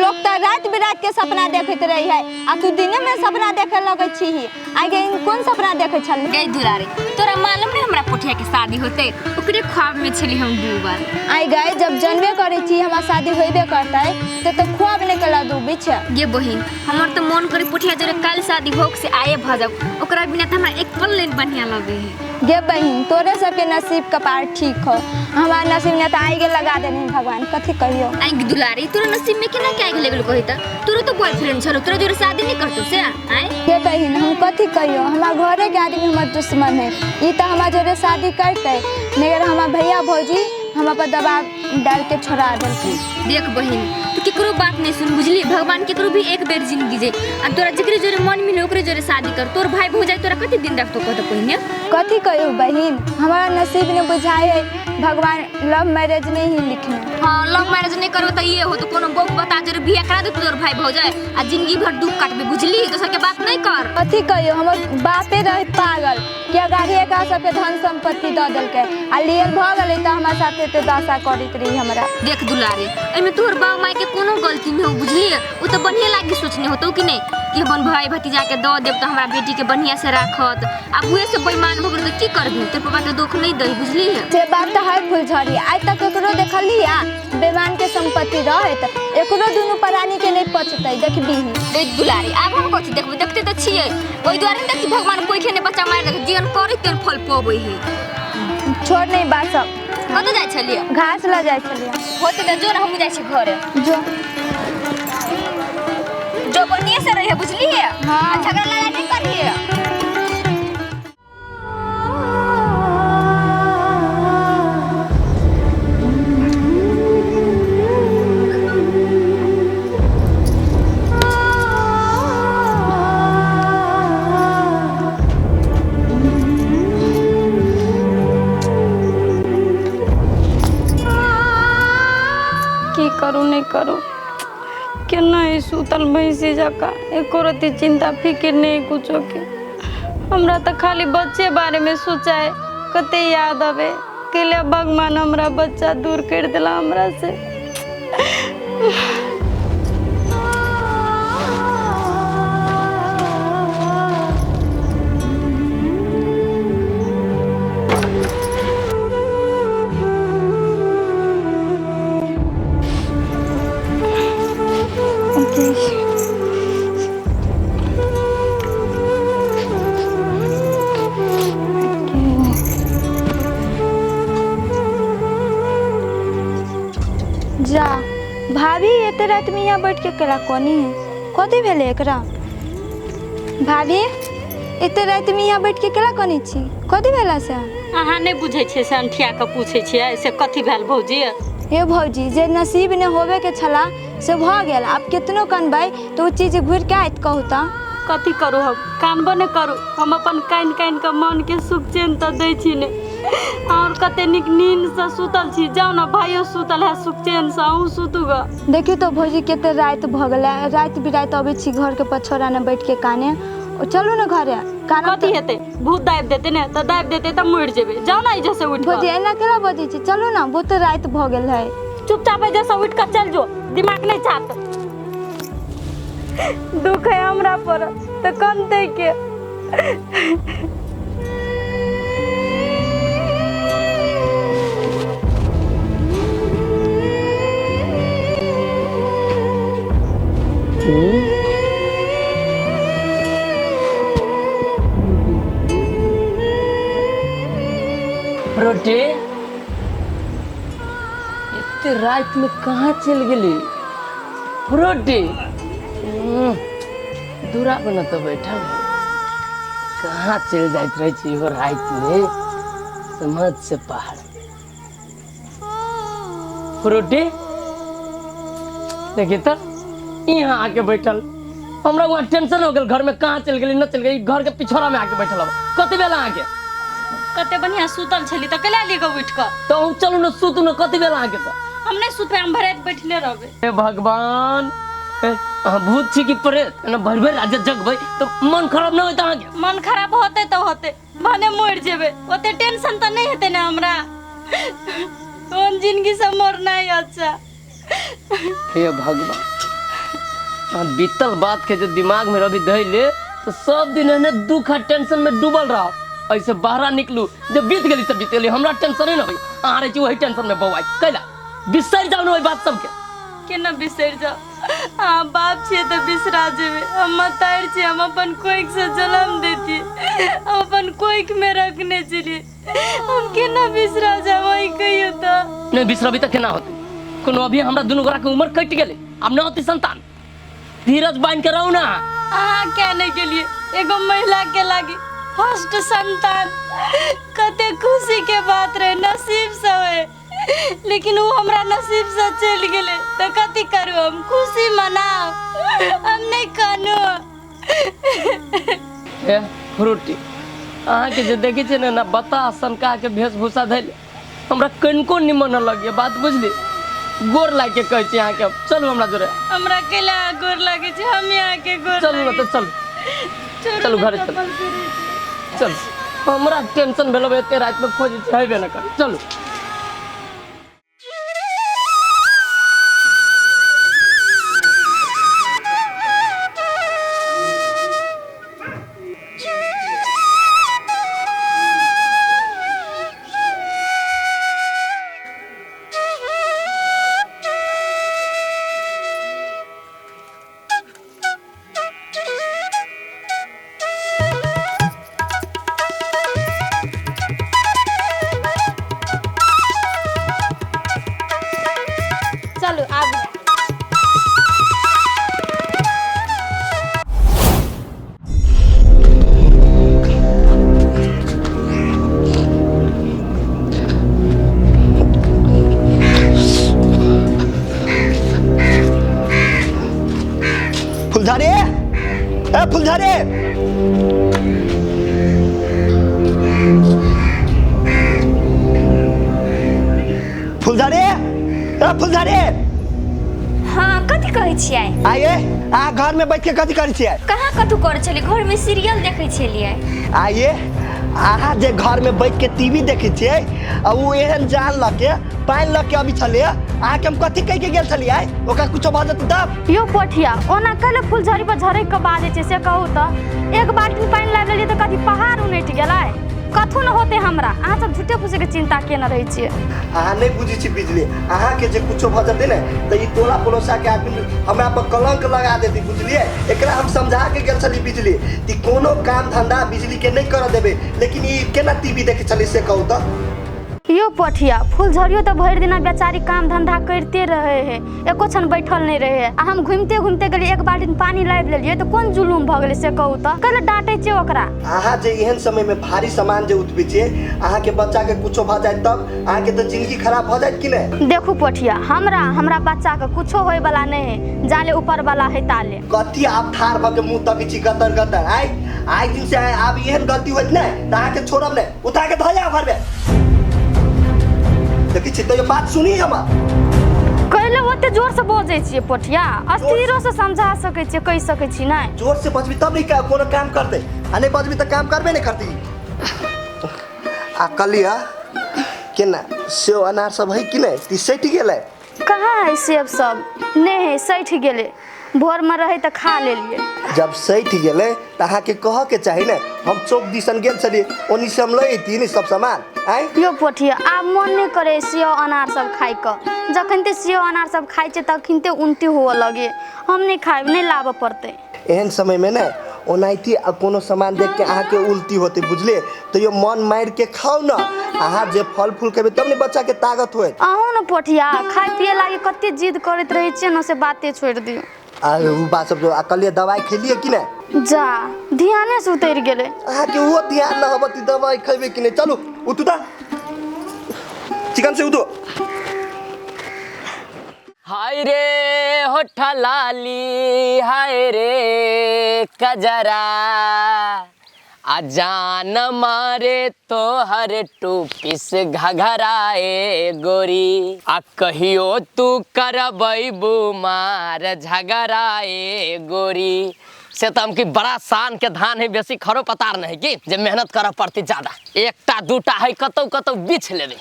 लोग तऽ रात बिरात के सपना देखैत रही है, आ तू दिने में सपना देखे लगै छी। आई गे कोन सपना देखै छली? गई दुलारी, तोरा मालूम नहीं हमरा पोठिया के शादी होते, ओकरे ख्वाब में छली हम डूबल। आई गए जब जनबे करै छी हमरा शादी होइबे करतै त ख्वाब ने कला डूबी छै। गे बहिन हमर तो मन करे पुठिया जोरे काल शादी भोग से आए भ जाओ, ओकरा बिना त हमरा एक पल नहीं बढ़िया लगे है। गे बहिन तोरे सबके नसीब कपार ठीक हो, हमार नसीब ने त आइ के लगा देने भगवान, कथी कहियो। आई दुलारी तोरा नसीब में केना के आइ लगल कहि त तोरो तो बॉयफ्रेंड छलो, तोरा जोरे शादी नहीं करतो से आइ। गे बहिन हम कथी कहियो, हमार घरे के आदमी हमर दुश्मन है, ई त हमार जोरे शादी करतै मगर हमार भैया भौजी हमरा पर दबाव डाल के छोड़ा देलकै। देख बहिन तू केकरो बात नहीं सुन बुझली, भगवान केकरो भी एक बेर जिंदगी जे आ तोरा जकरे जोरे मन मिले ओकरे जोरे शादी कर, तोर भाई भौजाई तोरा कति दिन रखतो कहत पहिने। कथी कहियो बहिन हमारा नसीब ने बुझाए है भगवान लव मैरिज नहीं ही लिखने। हां लव मैरिज नहीं करबो त ये हो तो कोनो बहू बता जोरे बियाह करा दे तोर भाई भौजाई आ जिंदगी भर दुख काटबे बुझली, दोसर के बात नहीं कर। कथी कहियो हमर बापे रहे पागल के गाड़ी एकरा सबके धन संपत्ति द देलकै आ लियल भ गेलै त हमरा साथे ते दशा करैत रही हमरा। देख दुलारे एमे तोहर बाप माई के कोनो गलती नहीं हो बुझली, उ त बढ़िया लागी सोचने होतो कि नहीं कि अपन भाई भतीजा के the देब त हमरा बेटी के बढ़िया से राखत, अब उहे से बेईमान भ गेल त की करबी, तोर पापा के दुख नहीं दही बुझली। जे बात त है फुलझड़ी, आइ तक केकरो देखली आ बेईमान के संपत्ति रहत एकरो दुनु प्राणी के नहीं पचतै देखबी। देख दुलारे आब हम कथि देखबे, देखते त छियै ओइ दुआरे ने देखी भगवान कोइ खेने बच्चा मार देख जीवन करै तेन फल पबै है। छोड़ नहीं बात सब। कतऽ जाइ छलियै? घास ल जाइ छलियै। होते त जो न हमहूँ जाइ छी घरे। जो जो बढ़िया से रहिए बुझलिए। हां झगड़ा लड़ाई नहीं करिए। की करू नहीं करू केना सुतल भैंसी जका एको रत्ती चिंता फिक्र नहीं कुछो के, हमरा तो खाली बच्चे बारे में सोचाए कते याद आवे के लिए भगवान हमरा बच्चा दूर कर दिला हमरा से। जा भाभी एते रात में यहाँ बैठ के केला कोनी है, कथी भेलै एकरा? भाभी एते रात में यहाँ बैठ के केला कोनी छी, कथी भेला से? अहाँ नहीं बुझै छियै से अंठिया के पूछै छियै से कथी भेल भौजी? हे भौजी जे नसीब ने होबे के छला से भ गेल, आब केतनो कनबै तो उ चीज घुर के आयत कहू त। कथी करू हम, कानबो नहीं करू हम, अपन कान कान के मन के सुख चैन तो दै छी ने, और कते निक नींद से सुतल छी, जाओ ना भाइयो सुतल है सुख चैन से, अहूँ सुतू ग। देखियो तो भौजी कते रात भ गेलै, रात बिरात अबै छी घर के पछोड़ा ने बैठ के काने, चलू ने घरे। कथी हेतै भूत दाबि देतै ने त दाबि देतै त मरि जेबै, जाओ ना एहिजा से उठ के। भौजी एना केना बजै छी, चलू ना बहुत रात भ गेल है। चुपचाप एहिजा से उठ के चल जो, दिमाग नहीं चाहत। दुख है हमरा पर त कनतै के। रोटी इतने रात में कहाँ चल गई रोटी? दूरा पर न तो बैठल कहाँ चल जाइत रहे छी हो रात में, समझ से बाहर। रोटी देखिए तो यहाँ आके बैठल, हमरा वहाँ टेंशन हो गेल घर में कहाँ चल गई न चल गई, घर के पिछोड़ा में आके बैठल। कति बेला आके कते बढ़िया सुतल छली त केला लिए उठ के तो हम चलू न सुतू न, कति बेला आके त हम नहीं सुतबे, हम भर रात बैठले रहबे। हे भगवान भूत छी कि प्रेत, एना भर भर रात जगबै तो मन खराब न होइत अहाँके? मन खराब होते तो होते, भने मरि जेबै ओते टेंशन त नहीं हेतै ने हमरा, ओन जिंदगी से मरना ही अच्छा। हे भगवान बीतल बात के जो दिमाग में रवि धैले तो सब दिन एहने दुख आ टेंशन में डूबल रहो। ऐसे बाहर निकलू जे बीत गेली से बीत गेली हमरा टेंशन नहि होई अहाँ रहै छी वही टेंशन में बौआइ कैला बिसरि जाउ ने ओहि बात सबके केना बिसरि जाउ अहाँ बाप छियै तऽ बिसरा जेबै हम मतारि छियै हम अपन कोखिसँ जन्म दैतियै हम अपन कोखिमे रखने छलियै हम केना बिसरा जाउ अहीं कहियौ तऽ नहि बिसरबी तऽ केना होतै कोनो अभी हमरा दुनू गोरा के उम्र कटि गेलै आब नहि होतै संतान धीरज बान्हि के रहू ना अहाँ किया नहि गेलियै एगो महिला के लागी फर्स्ट संतान कते खुशी के बात रहे नसीब से होए लेकिन वो हमरा नसीब से चलि गेलै तऽ कथी करू हम खुशी मनाउ हम नहि कानू ए फ्रूटी अहाँके जे देखै छियै ने ना बताह सनका के वेशभूषा धैल हमरा कनिको निमन लगैए बात बुझली गोर लागि के कहै छी अहाँके चलू हमरा जोरे हमरा कैला अहाँ गोर लागै छै हम अहाँके गोर चलू ने तऽ चलू छोड़ू चलू ने, घरे चलू। चप्पल पहिरै छी। चलू हमरा टेंशन भेल एते रातिमे खोजै छी हेबे नहि कर चलू चलू आबू फुलझड़ी ए फुलझड़ी फुलझड़ी ए फुलझड़ी हाँ कथी कहै छियै आइए अहाँ घर में बैठ के कथी करै छियै कहाँ कथू करै छलियै घरमे सीरियल देखै छलियै आइए अहाँ जे घर में बैठ के टीवी देखै छियै आ ओ एहन जान लऽ के पानि लऽ के अबै छलियै अहाँके हम कथी कहि के गेल छलियै ओकरा कुछो भऽ जेतै तब यो पोठिया ओना कल फुलझड़ी पर झरकि के बाजै छै से कहू तऽ एक बाल्टी पानि लाबि लेलियै तऽ कथी पहाड़ उनटि गेलै कथू न होतै हमरा अहाँ सब झूठे फूसे के चिंता केने रहै छियै अहाँ नहि बुझै छी बिजली अहाँके जे कुछो भऽ जेतै ने तऽ ई टोला पड़ोसा के आदमी हमरा पर कलंक लगा देतै बुझलियै एकरा हम समझा के गेल छली बिजली कि कोनो काम धंधा बिजली के नहि करऽ देबै लेकिन ई केना टीवी देखै छली से कहू तऽ यो पोठिया फुलझड़ियो तऽ भरि दिना बेचारी काम धंधा करिते रहे है एको क्षण बैठल नहि रहे है आ हम घुमिते घुमिते गेलियै एक बाल्टी पानि लाबि लेलियै तऽ कोन जुलुम भऽ गेलै से कहू तऽ कैला डाँटै छियै ओकरा अहाँ जे एहन समय में भारी सामान जे उठबै छियै अहाँके बच्चा के कुछो भऽ जायत तब अहाँके तऽ जिंदगी खराब भऽ जायत कि नहि देखू पोठिया हमरा हमरा बच्चाके कुछो होइवला नहि है जाले ऊपरवला है ताले कथी आब ठाढ़ भऽ के मुँह तकै छी गतर गतर आइ आइ दिन से आब एहन गलती होइत नहि तऽ अहाँके छोड़ब नहि उठा के धऽ जाउ घरमे देखै छी तैयो बात सुनी हमर कैले ओते जोर से बजै छियै पोठिया अस्थिरो से समझा सकै छियै कहि सकै छी नहि जोर से बजबी तब नहि कोनो काम करतै आ नहि बजबी तऽ काम करबे नहि करतै आ कहलियै केना सेव अनार सब है कि नहि ती सटि गेलै कहाँ है सेब सब नहि है सठि गेलै भोरमे रहै तऽ खा लेलियै जब सठि गेलै तऽ अहाँके कहऽके चाही ने हम चौक दिसन गेल छलियै ओन्नी से हम लऽ अयती ने सब सामान आँय यो पोठिया आब मन नहि करे सेव अनार सब खाइके जखन ते सेव अनार सब खाइ छै तखन ते उल्टी हुअ लगे हम नहि खायब नहि लाबऽ पड़तै एहन समयमे ने ओनाहिते आ कोनो सामान देख के अहाँके उल्टी होतै बुझलियै तैयो मन मारि के खाउ ने अहाँ जे फल फूल खेबै तब ने बच्चाके ताकत होयत अहूँ ने पोठिया खाय पिए लागी कते जिद करैत रहै छियै ने से बाते छोड़ि दियौ आ उ बात सब जो आ कहलियै दवाइ खेलियै कि नहि जा ध्याने से उतरि गेलै अहाँके ओहो ध्यान न होबत दवाइ खेबै कि नहि चलू उठू तऽ चिकन से उठू हाय रे होठ लाली हाय रे कजरा आ जान मारे तोहर टूपी से घघराए गोरी आ कहियो तू करबै मार झगड़ाए गोरी से तऽ हम कि बड़ा शान के धान है बेसी खरो पतार नहीं कि जे मेहनत करऽ पड़तै ज्यादा एकटा दूटा है कतौ कतौ बिछ लेबै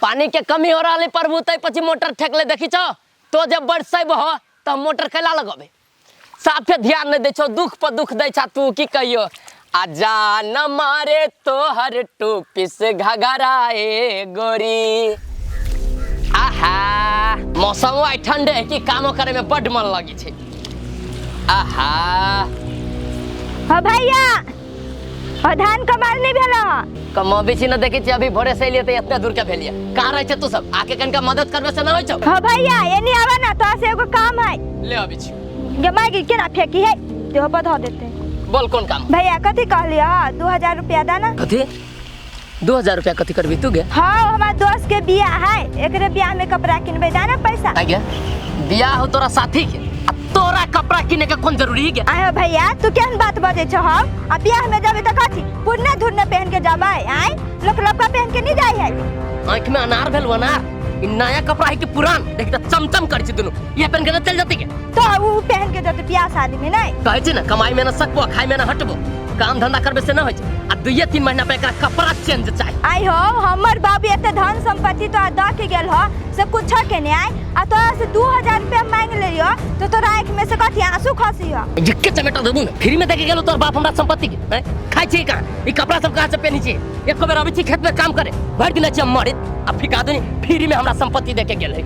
पानी के कमी हो रहल है प्रभु तै પછી मोटर ठेकले देखी छौ तो जब बरसैब हो तऽ मोटर कैला लगबे साफे ध्यान नहीं दै छौ दुख पर दुख दै छा तू की कहियो आ जा न मारे तोहर टोपी से घघराए गोरी। आहा मौसम आइ ठंडे है कि कामो करे में बड मन लगे छे। आहा हाँ भैया, और धान कमाल नहीं भेला? कमाबे छी न देखे छी अभी भोरे से एलियै त एतना दूर के भेलियै। कहाँ रहै छै तू सब? आके कनका मदद करबे से न होइ छौ? हाँ भैया एनी आवा ना, तोरा से एगो काम है। ले अबै छी। गे माई केना फेंकी है तेहो पर धऽ देते। बोल कोन काम? भैया कथी कहलियै? 2000 रुपया दा ना। कथी 2000 रुपया कथी करबी तू गे? हाँ हमार दोस्त के बियाह है, एकरे बियाह में कपड़ा किनबे, दा ना पैसा। आ गे बियाह हो तोरा साथी के, आ तोरा कपड़ा किने के कोन जरूरी है? आयो भैया तू केहन बात बजै छौ? हम आ बियाह में जाबे त कथी पुरने धुरने पहन के जाबै? आय लोक लपका पहन के नहीं जाय है। आँख में अनार भेल अनार, ई नया कपड़ा है कि पुरान? देख त चमचम करै छै दुनू, ये पहन के न चल जती के? तो उ पहन के जते बियाह शादी में नहीं कहै छै ना, कमाई में न सकबो खाई में न हटबो, काम धंधा करबे से न होइ छै। आ 2-3 महीना पे एकरा कपड़ा चेंज चाही। आई हो हमर बाबू एते धन संपत्ति तो द के गेल हो से कुछ के नहीं आय, आ तोरा से 2000 रुपया मांग लेलियो तो तोरा आँख में से कथी आंसू खसी हो? जिक्के चमेटा देबू ने, फ्री में देके गेलो तोर बाप हमरा संपत्ति के। हैं खाइ छी कहाँ? ई कपड़ा सब कहाँ से पहनी छी? एको बेर अबै छी खेत में काम करे, भरि दिन छी मरित आ फिका देनी, फ्री में हमरा संपत्ति देके गेल है।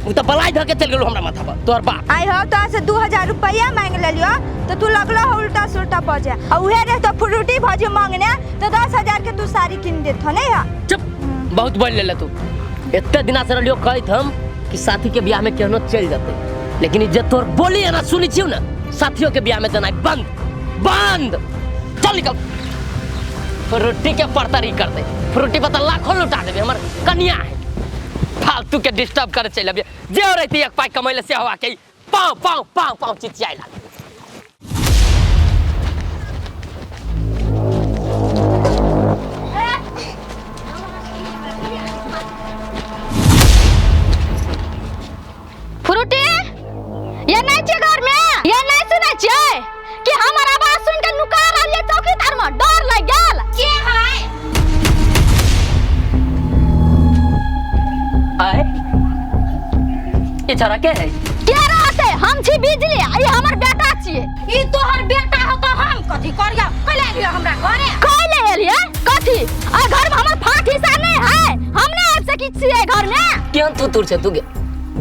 उ त बलाई धके चल गेलो हमरा माथा पर तोर बाप। आई हो तोरा से 2000 रुपया मांग लेलियो तो तू लगलो हो उल्टा सुल्टा बजे, आ उहे रह तो फ्रूटी भजी मांगने तो 10000 के तू साड़ी किन देत हो नहीं हा? चुप, बहुत बोल लेले तू। एते दिना से रहलियो कहैत हम कि साथी के बियाह में केहनो चल जते, लेकिन इज्जत तोर बोली ना सुनी छियो ना, साथियों के बियाह में जनाई बंद बंद। चल निकल, फ्रूटी के परतरी कर दे, फ्रूटी पर त लाखों लुटा देबे, हमर कनिया है फालतू के डिस्टर्ब करे चल अबियै। जे रहती एक पाई कमैले से हवा के पाँव पाँव पाँव पाँव चिचियाइ लागल। फ्रूटी ये नहीं छे घर में, ये नहीं सुनै छियै कि हमर आवाज सुन के नुका रहलियै चौकी तर में, डर लागि गेल। के है? आय ई छोरा के है? के रहते? हम छी बिजली, ई हमर बेटा छियै। ई तोहर बेटा हो तो हम कथी करिया? कैले एलियै हमरा घरे? कैले एलियै कथी? आ घर में हमर फाट हिस्सा नहीं है, हम नहीं आबि सकै छियै घर में। केहन तू तुर छै तू गे?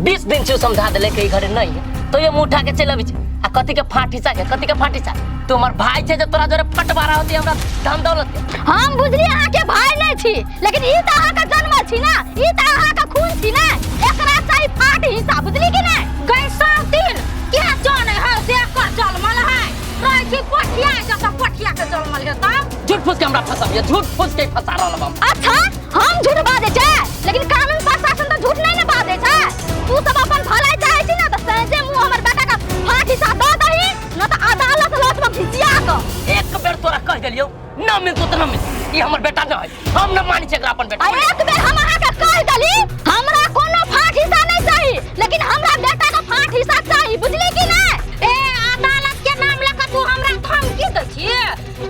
20 दिन से समझा देले के घरे नहीं है तो ये मुंह उठा के चल अबै छै। आ कथी के फाट हिस्सा के, कथी के फाट हिस्सा? तू हमर भाई छै जे तोरा जोरे फटवारा होती हमरा धन दौलत के। हम बुझली अहाँ के भाई नहीं छी, लेकिन ई त अहाँ के जन्म छी ना, ई त अहाँ के खून छी ना, एकरा चाही फाट हिस्सा, बुझली कि नहीं? गई साउतिन के जाने है से एकर जन्मल है, रहै छी पोठिया जत पोठिया के जन्मल है। तब झूठ फूस के हमरा फंसाबियै, झूठ फूस के फंसा रहल हम। अच्छा हम झूठ बाजै छै, लेकिन कानून प्रशासन त झूठ नहीं ने बाजै छै। तू सब अपन भलाई चाहै छी ना त सहजे मुंह हमर बेटा का फाट हिस्सा दऽ दही, न त अदालत लत में घिसिया क। एक बेर तोरा कह देलियौ न मिलतो त न मिलतो, ई हमर बेटा न है, हम न मानै छी एकरा अपन बेटा। आ एक बेर हम अहाँ के कह देली हमरा कोनो फाट हिस्सा नहीं चाही, लेकिन हमरा बेटा का फाट हिस्सा चाही, बुझली कि नहीं? ए अदालत के नाम लके तू हमरा धमकी दै छी?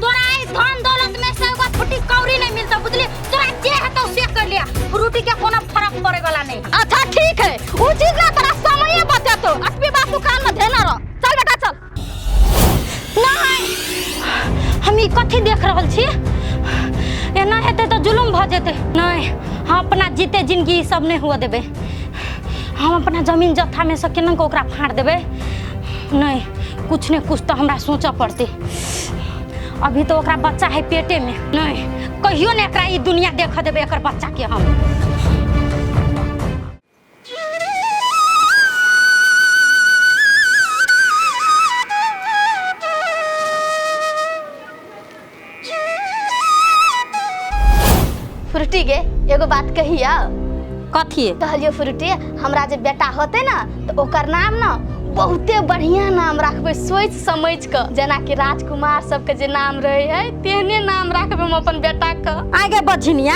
तोरा ई धन दौलत में से एगो फुटी कौड़ी नहीं मिलतो, बुझली? तोरा जे हेतौ से कर लिया, फ्रूटी के कोनो फर्क पड़े वाला नहीं। अच्छा ठीक है, उ चीज ना तोरा समय बचतो, असली बात तू कान में धेना रह। चल बेटा चल। नहीं हम ई कथी देख रहल छी? एना हेतै तऽ जुलुम भऽ जेतै। नहीं हम अपना जीते जिंदगी ई सब नहीं हुआ देबै, हम अपना जमीन जत्था में से केना कऽ ओकरा फाड़ देबै। नहीं कुछ ने कुछ तऽ हमरा सोचऽ पड़तै। अभी तो ओकरा बच्चा है पेटे में, नहीं कहियो ने एकरा ई दुनिया देखऽ देबै एकर बच्चा के हम। फ्रूटी गे एगो बात कहिया? कथी? कहलियो फ्रूटी हमरा जे बेटा होते ना तो ओकर नाम ना बहुते बढ़िया नाम राखबै, सोचि समझ के, जेना कि राजकुमार सबके जे नाम रहे है तेहने नाम राखबै हम अपन बेटा के। आगे बझनिया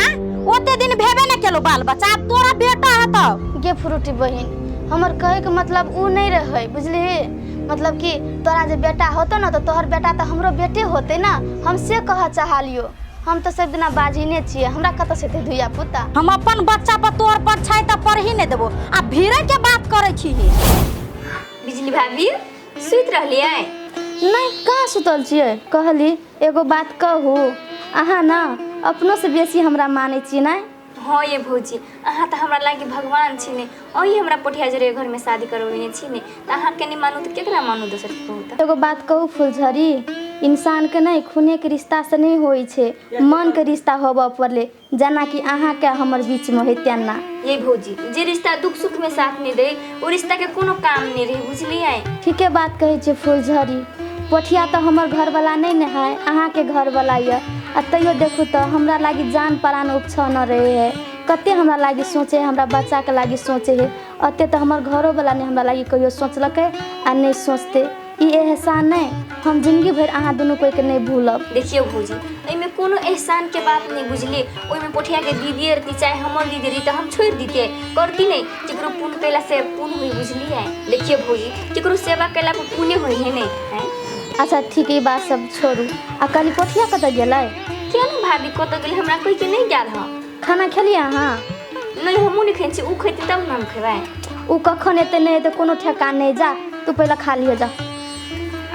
ओते दिन भेबे ने केलो बाल बच्चा, आब तोरा बेटा हेतौ। गे फ्रूटी बहिन हमर कहे के मतलब उ नहीं रहे, बुझली? मतलब कि तोरा जे बेटा होतो ना तो तोहर बेटा तो हमरो बेटे होते ना, हम से कह चाहलियो। हम तो सब दिना बाजिने छियै, हमरा कतऽ से धिया पुता। हम अपन बच्चा पर तोर पर छै त पर ही नहीं देबो, आ भीड़े के बात करै छी। बिजली भाभी सुति रहलियै? नहि, कहाँ सुतल छियै? कहली एगो बात कहू, अहाँ ना अपनोसँ बेसी हमरा मानै छी नहि? हाँ ये भौजी, अहाँ तऽ हमरा लागि भगवान छी ने, अहीं हमरा पोठिया जरे घरमे शादी करबेने छी ने, तऽ अहाँके नहि मानू तऽ केकरा मानू दोसर के कहू तऽ। एगो बात कहू फुलझड़ी, इंसानके नहि खूनेके रिश्तासँ नहि होइ छै, मनके रिश्ता होबऽ पड़लै, जेनाकि अहाँके हमर बीचमे होइ तेना। ये भौजी, जे रिश्ता दुख सुख में साथ नहीं दे ओ रिश्ता के कोनो काम नहीं रहे, बुझलियै? ठीके बात कहै छै फुलझड़ी, पोठिया तऽ हमर घरवला नहि ने है, अहाँके घरवला यऽ, आ तैयो देखू तऽ हमरा लागि जान प्राण उपछौ न रहे है, कते हमरा लागि सोचे है, हमरा बच्चाके लागि सोचे है, अते तऽ हमर घरोवला नहि हमरा लागि कहियो सोचलकै आ नहि सोचतै। ई एहसान नहि, हम जिंदगी भरि अहाँ दुनू कोइके नहि भूलब। देखियौ भौजी, एहिमे कोनो एहसान के बात नहीं बुझलियै। ओहिमे पोठिया के दीदी रहती चाहे हमर दीदी रही तऽ हम छोड़ि दितियै, करती नहीं। केकरो पुण्य कैला से पुण्य हुई, बुझलियै? देखियौ भौजी, केकरो सेवा कैला पर पुण्य होइ है नहीं हैं? अच्छा ठीक, ई बात सब छोड़ू। आ कहली पोठिया कतऽ गेलै? किया ने भाभी कतऽ गेलै हमरा कोइ के नहीं गेल हँ। खाना खेलियै अहाँ? नहीं, हमहूँ नहीं खाइ छी, उ खैतै तब ने हम खेबै। उ कखन एतै नहि एतै कोनो ठेकान नहि, जा तू पहिले खा लिह जा।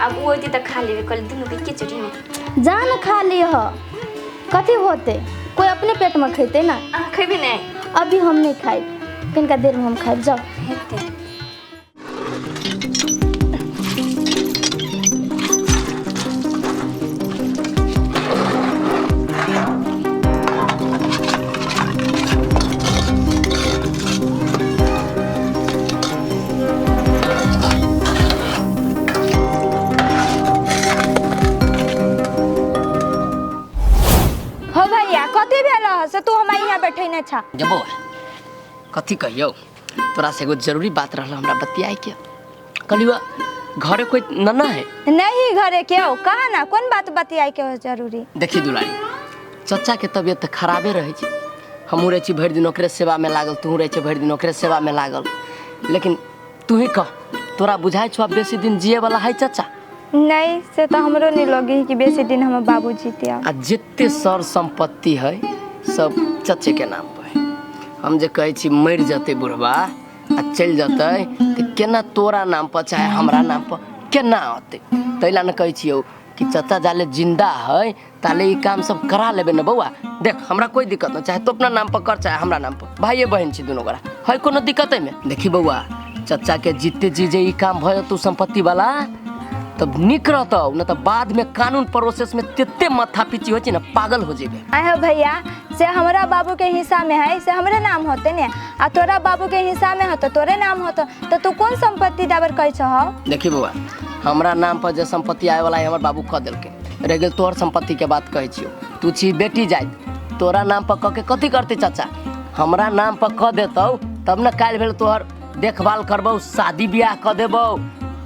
आब ओ अयतै तऽ खा लेबै, कहली दुनू के के चोटी जा ने खा लिह, कथी होतै, कोइ अपने पेटमे खैतै ने। अहाँ खेबै नहि? अभी हम नहि खाइब, कनिका देरमे हम खाइब, जाउ। हेतै। हो भैया, कथी भेल से तू हमरा यहाँ बैठे ने छा? जबो कथी कहियौ, तोरा से एगो जरूरी बात रहल हमरा बतियाए के। कहलियो घरे कोई नना है? नहीं घरे के हो, कहा ना कौन बात बतियाए के हो जरूरी? देखी दुलारी, चचा के तबियत तऽ खराबे रहै छै, हमहूँ रहै छी भरि दिन ओकरे सेवा में लागल, तूहूँ रहै छै भरि दिन ओकरे सेवा में लागल, लेकिन तू ही कह, तोरा बुझाइ छौ आब बेसी दिन जिए वाला है चचा? नहीं, से तो हमरो नहीं लगी कि बेसी दिन हमर बाबू जीते। आ जते सर संपत्ति है सब चचे के नाम पर है। हम जे कहै छी मरि जतै बुढ़बा आ चलि जतै तऽ केना तोरा नाम पर चाहे हमरा नाम पर केना अतै? ताहि ला ने कहै छियौ कि चचा जाले जिंदा है ताले ई काम सब करा लेबै ने बौआ। देख हमरा कोई दिक्कत नहीं, चाहे तो अपना नाम पर कर चाहे हमरा नाम पर, भाइये बहिन छी दुनू गोरा, है कोनो दिक्कत एहिमे? देखी बौआ, चचा के जीते जी जे ई काम भऽ जेतौ संपत्ति वाला तब नीक रहतौ, न तऽ बाद में कानून प्रोसेस में तेते माथा पीची होइ छै ने, पागल हो जेबे। आए भैया, से हमरा बाबू के हिस्सा में है से हमरे नाम होते ने, आ तोरा बाबू के हिस्सा में होतो तोरे नाम होतो, तो तू कौन संपत्ति दाबर कहै छह? देखी बौआ, हमरा नाम पर जे संपत्ति आए वाला है हमर बाबू कह देलकै, रहि गेल तोहर संपत्ति के बात कहै छियौ, तू छी बेटी जाइत, तोरा नाम पर कह के कथी करतै चचा? हमरा नाम पर कह देतौ तब ने काल्हि भेल तोहर देखभाल करबौ, शादी ब्याह कऽ देबौ,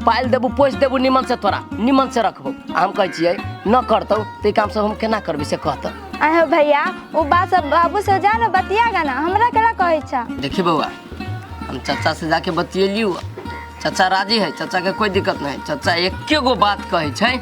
पालि देबू पोसि देबू निमन से, तोरा निमन से रखबौ। हम कहै छियै न करतौ तऽ ई काम सब हम केना करबै से कहतौ। आए भैया, ओ बात सब बाबू से जा ना बतिया गाना, हमरा केना कहै छा? देखी बौआ, हम चचा से जाके बतियेलियौ, चचा राजी है, चचा के कोई दिक्कत नहीं। चचा एके गो बात कहै छै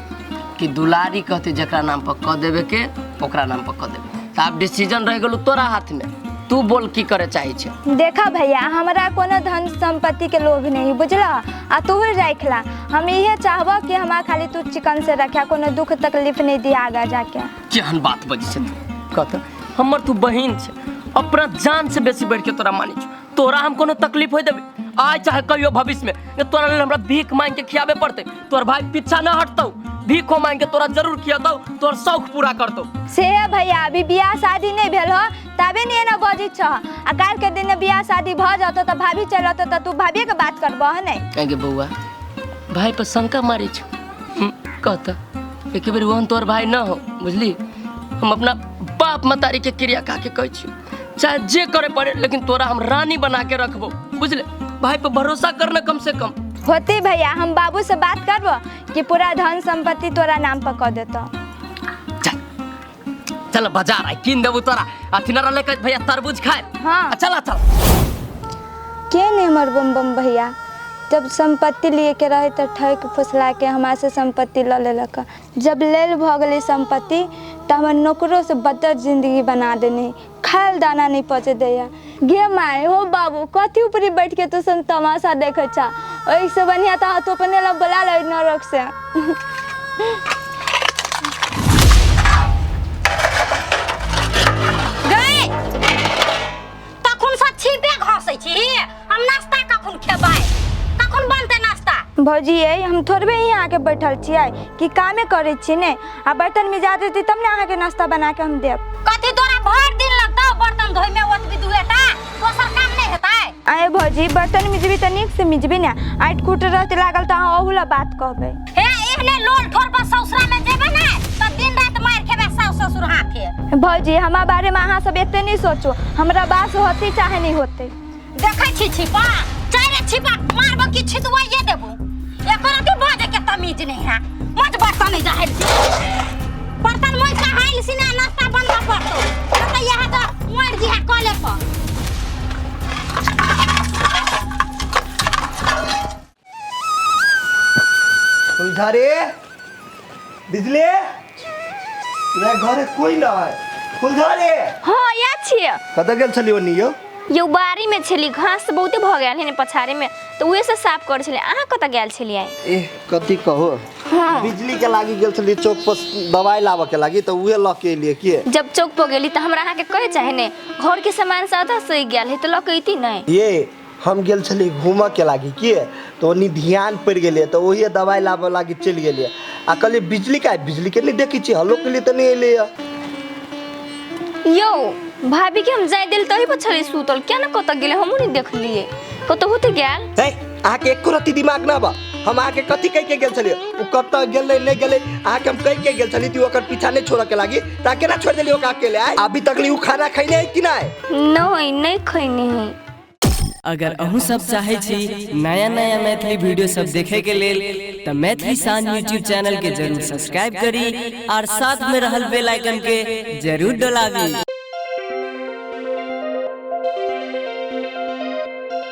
कि दुलारी कहते जकरा नाम पर कह देबे के ओकरा नाम पर कह देबे, तऽ आब डिसीजन रहि गेलौ तोरा हाथ में, तू बोल की करे चाहे छे। देखा भैया, हमरा कोनो धन संपत्ति के लोभ नहीं, बुझला? आ तू रखला, हम इहे चाहबो कि हमरा खाली तू चिकन से रखा, कोनो दुख तकलीफ नहीं दिया आगा जाके। केहन बात बजै छै तू? कहत हमर तू बहिन छै, अपना जान से बेसी बढ़ के तोरा मानै छौ, तोरा हम कोनो तकलीफ होय देबै आइ चाहे कहियो भविष्य में, तोरा लेल हमरा भीख मांग के खियाबे पड़तै, तोहर भाई पीछा न हटतौ, भीखो मांग के तोरा जरूर खियतौ, तोहर शौक पूरा करतौ। से भैया, अभी बियाह शादी नहीं भेल हो तबे नहीं एना बजै छह, आ काल्हि के दिन बियाह शादी भऽ जतौ तऽ भाभी चलि अतौ तऽ तू भाभीए के बात करबह नहि? आगे बौआ, भाई पर शंका मारै छौ, कहता एक बेर ओहन तोहर भाई न हो, बुझली? हम अपना बाप मतारी के क्रिया खा के कहै छियौ, चाहे जे करे पड़े लेकिन तोरा हम रानी बना के रखबो, बुझले? भाई पर भरोसा करना कम से कम। होती भैया, हम बाबू से बात करबो कि पूरा धन संपत्ति तोरा नाम पर कह देतौ। चल चल बाजार आई किन देबू तोरा, अथी न रहले भैया तरबूज खाए। हाँ चल चल। के नहीं हमर बम बम भैया, जब संपत्ति लिए के रहे तो ठक फुसला के हमरा से संपत्ति ल लेलक, जब लेल भऽ गेलै संपत्ति तऽ हमर नौकरो से बदतर जिंदगी बना देने, खायल दाना नहीं पचे दैया। गे my हो बाबू, कथी ऊपरी बैठ के तू सन तमाशा देखै छा, ओहिसँ बढ़िआँ तऽ तू अपने लग बोला ले नरक से। गई तखन से छिपे घसै छी, हम नाश्ता कखन खेबै, कखन बनतै नाश्ता? भौजी ये हम थोड़बे यहाँ आके बैठल छियै कि कामे करै छियै ने, आ बर्तन मिजा देती तब ने अहाँके नाश्ता बना के हम देब। कथी तोरा भरि दिन लगतौ बर्तन धोइ में? ओतबी दुएटा दोसर काम नहीं हेतै? आए भौजी बर्तन मिजबी तऽ नीक से मिजबी ने, आँट कूट रहते लागल तऽ अहाँ ओहू ला बात कहबै। हे एहने लोल ठोर पर ससुरा में जेबै ने तऽ दिन रात मारि खेबै सास ससुर हाथे। भौजी हमरा बारे में अहाँ सब एते नहीं सोचो, हमरा बात होती चाहे नहीं होते। देखै छी छिपा चारे छिपा मारबो कि छिदवाइए देबो, एकर अथी बाजे के तमीज नहीं है। मज बर्तन नहीं जाहिल छी, बर्तन मोज के हाइल छी ना, नाश्ता बनबऽ पड़तौ तऽ यहाँ तऽ मरि जिहा कले पर। फुलझड़ी बिजली तोरा घरे कोई ना है। फुलझड़ी हाँ या छियै। कतऽ गेल छली ओनी यौ? यौ बाड़ी में छली, घास बहुते भऽ गेल है ने पछाड़े में, तऽ उहे से साफ करै छलियै। अहाँ कतऽ गेल छलियै? एह कथी कहो, बिजली के लागी गेल छली चौक पर दवाई लाबऽ के लागी, तऽ उहे लऽ के एलियै। के जब चौक पर गेली तऽ हमरा अहाँके कहे चाहे ने, घर के सामान से आधा सही गेल है तऽ लऽ के अइती नहीं। ये हम गेल छली घूमऽ के लागी के, तऽ ओनी ध्यान पड़ि गेलै तऽ ओहिए दवाई लाबऽ लागी चलि गेलियै। आ कहलियै बिजली का, बिजली के नहीं देखै छियै, हल्लो के लिए तऽ नहीं एलैया। यौ भाभी के हम जाय देल तही पर छली सुतल, क्या ना कतऽ गेलै हमहूँ नहीं देखलियै, कतऽ होते गेल। हे अहाँके एको रत्ती दिमाग ना बा, हम अहाँके कथी कहि के गेल छलियै? ओ कतऽ गेलै नहीं गेलै अहाँके हम कहि के गेल छली कि ओकर पीछा नहीं छोड़ऽ के लागी, तऽ केना छोड़ि देलियै ओकरा अकेले? आइ अभी तक उ खाना खैने है कि नहीं? नहीं नहीं खैने है। अगर अहूँ सब चाहे छी नया नया मैथिली वीडियो सब देखे के लेल तऽ मैथिली शान यूट्यूब चैनल के जरूर सब्सक्राइब करी और साथ में रहल बेल आइकन के जरूर डोलाबी।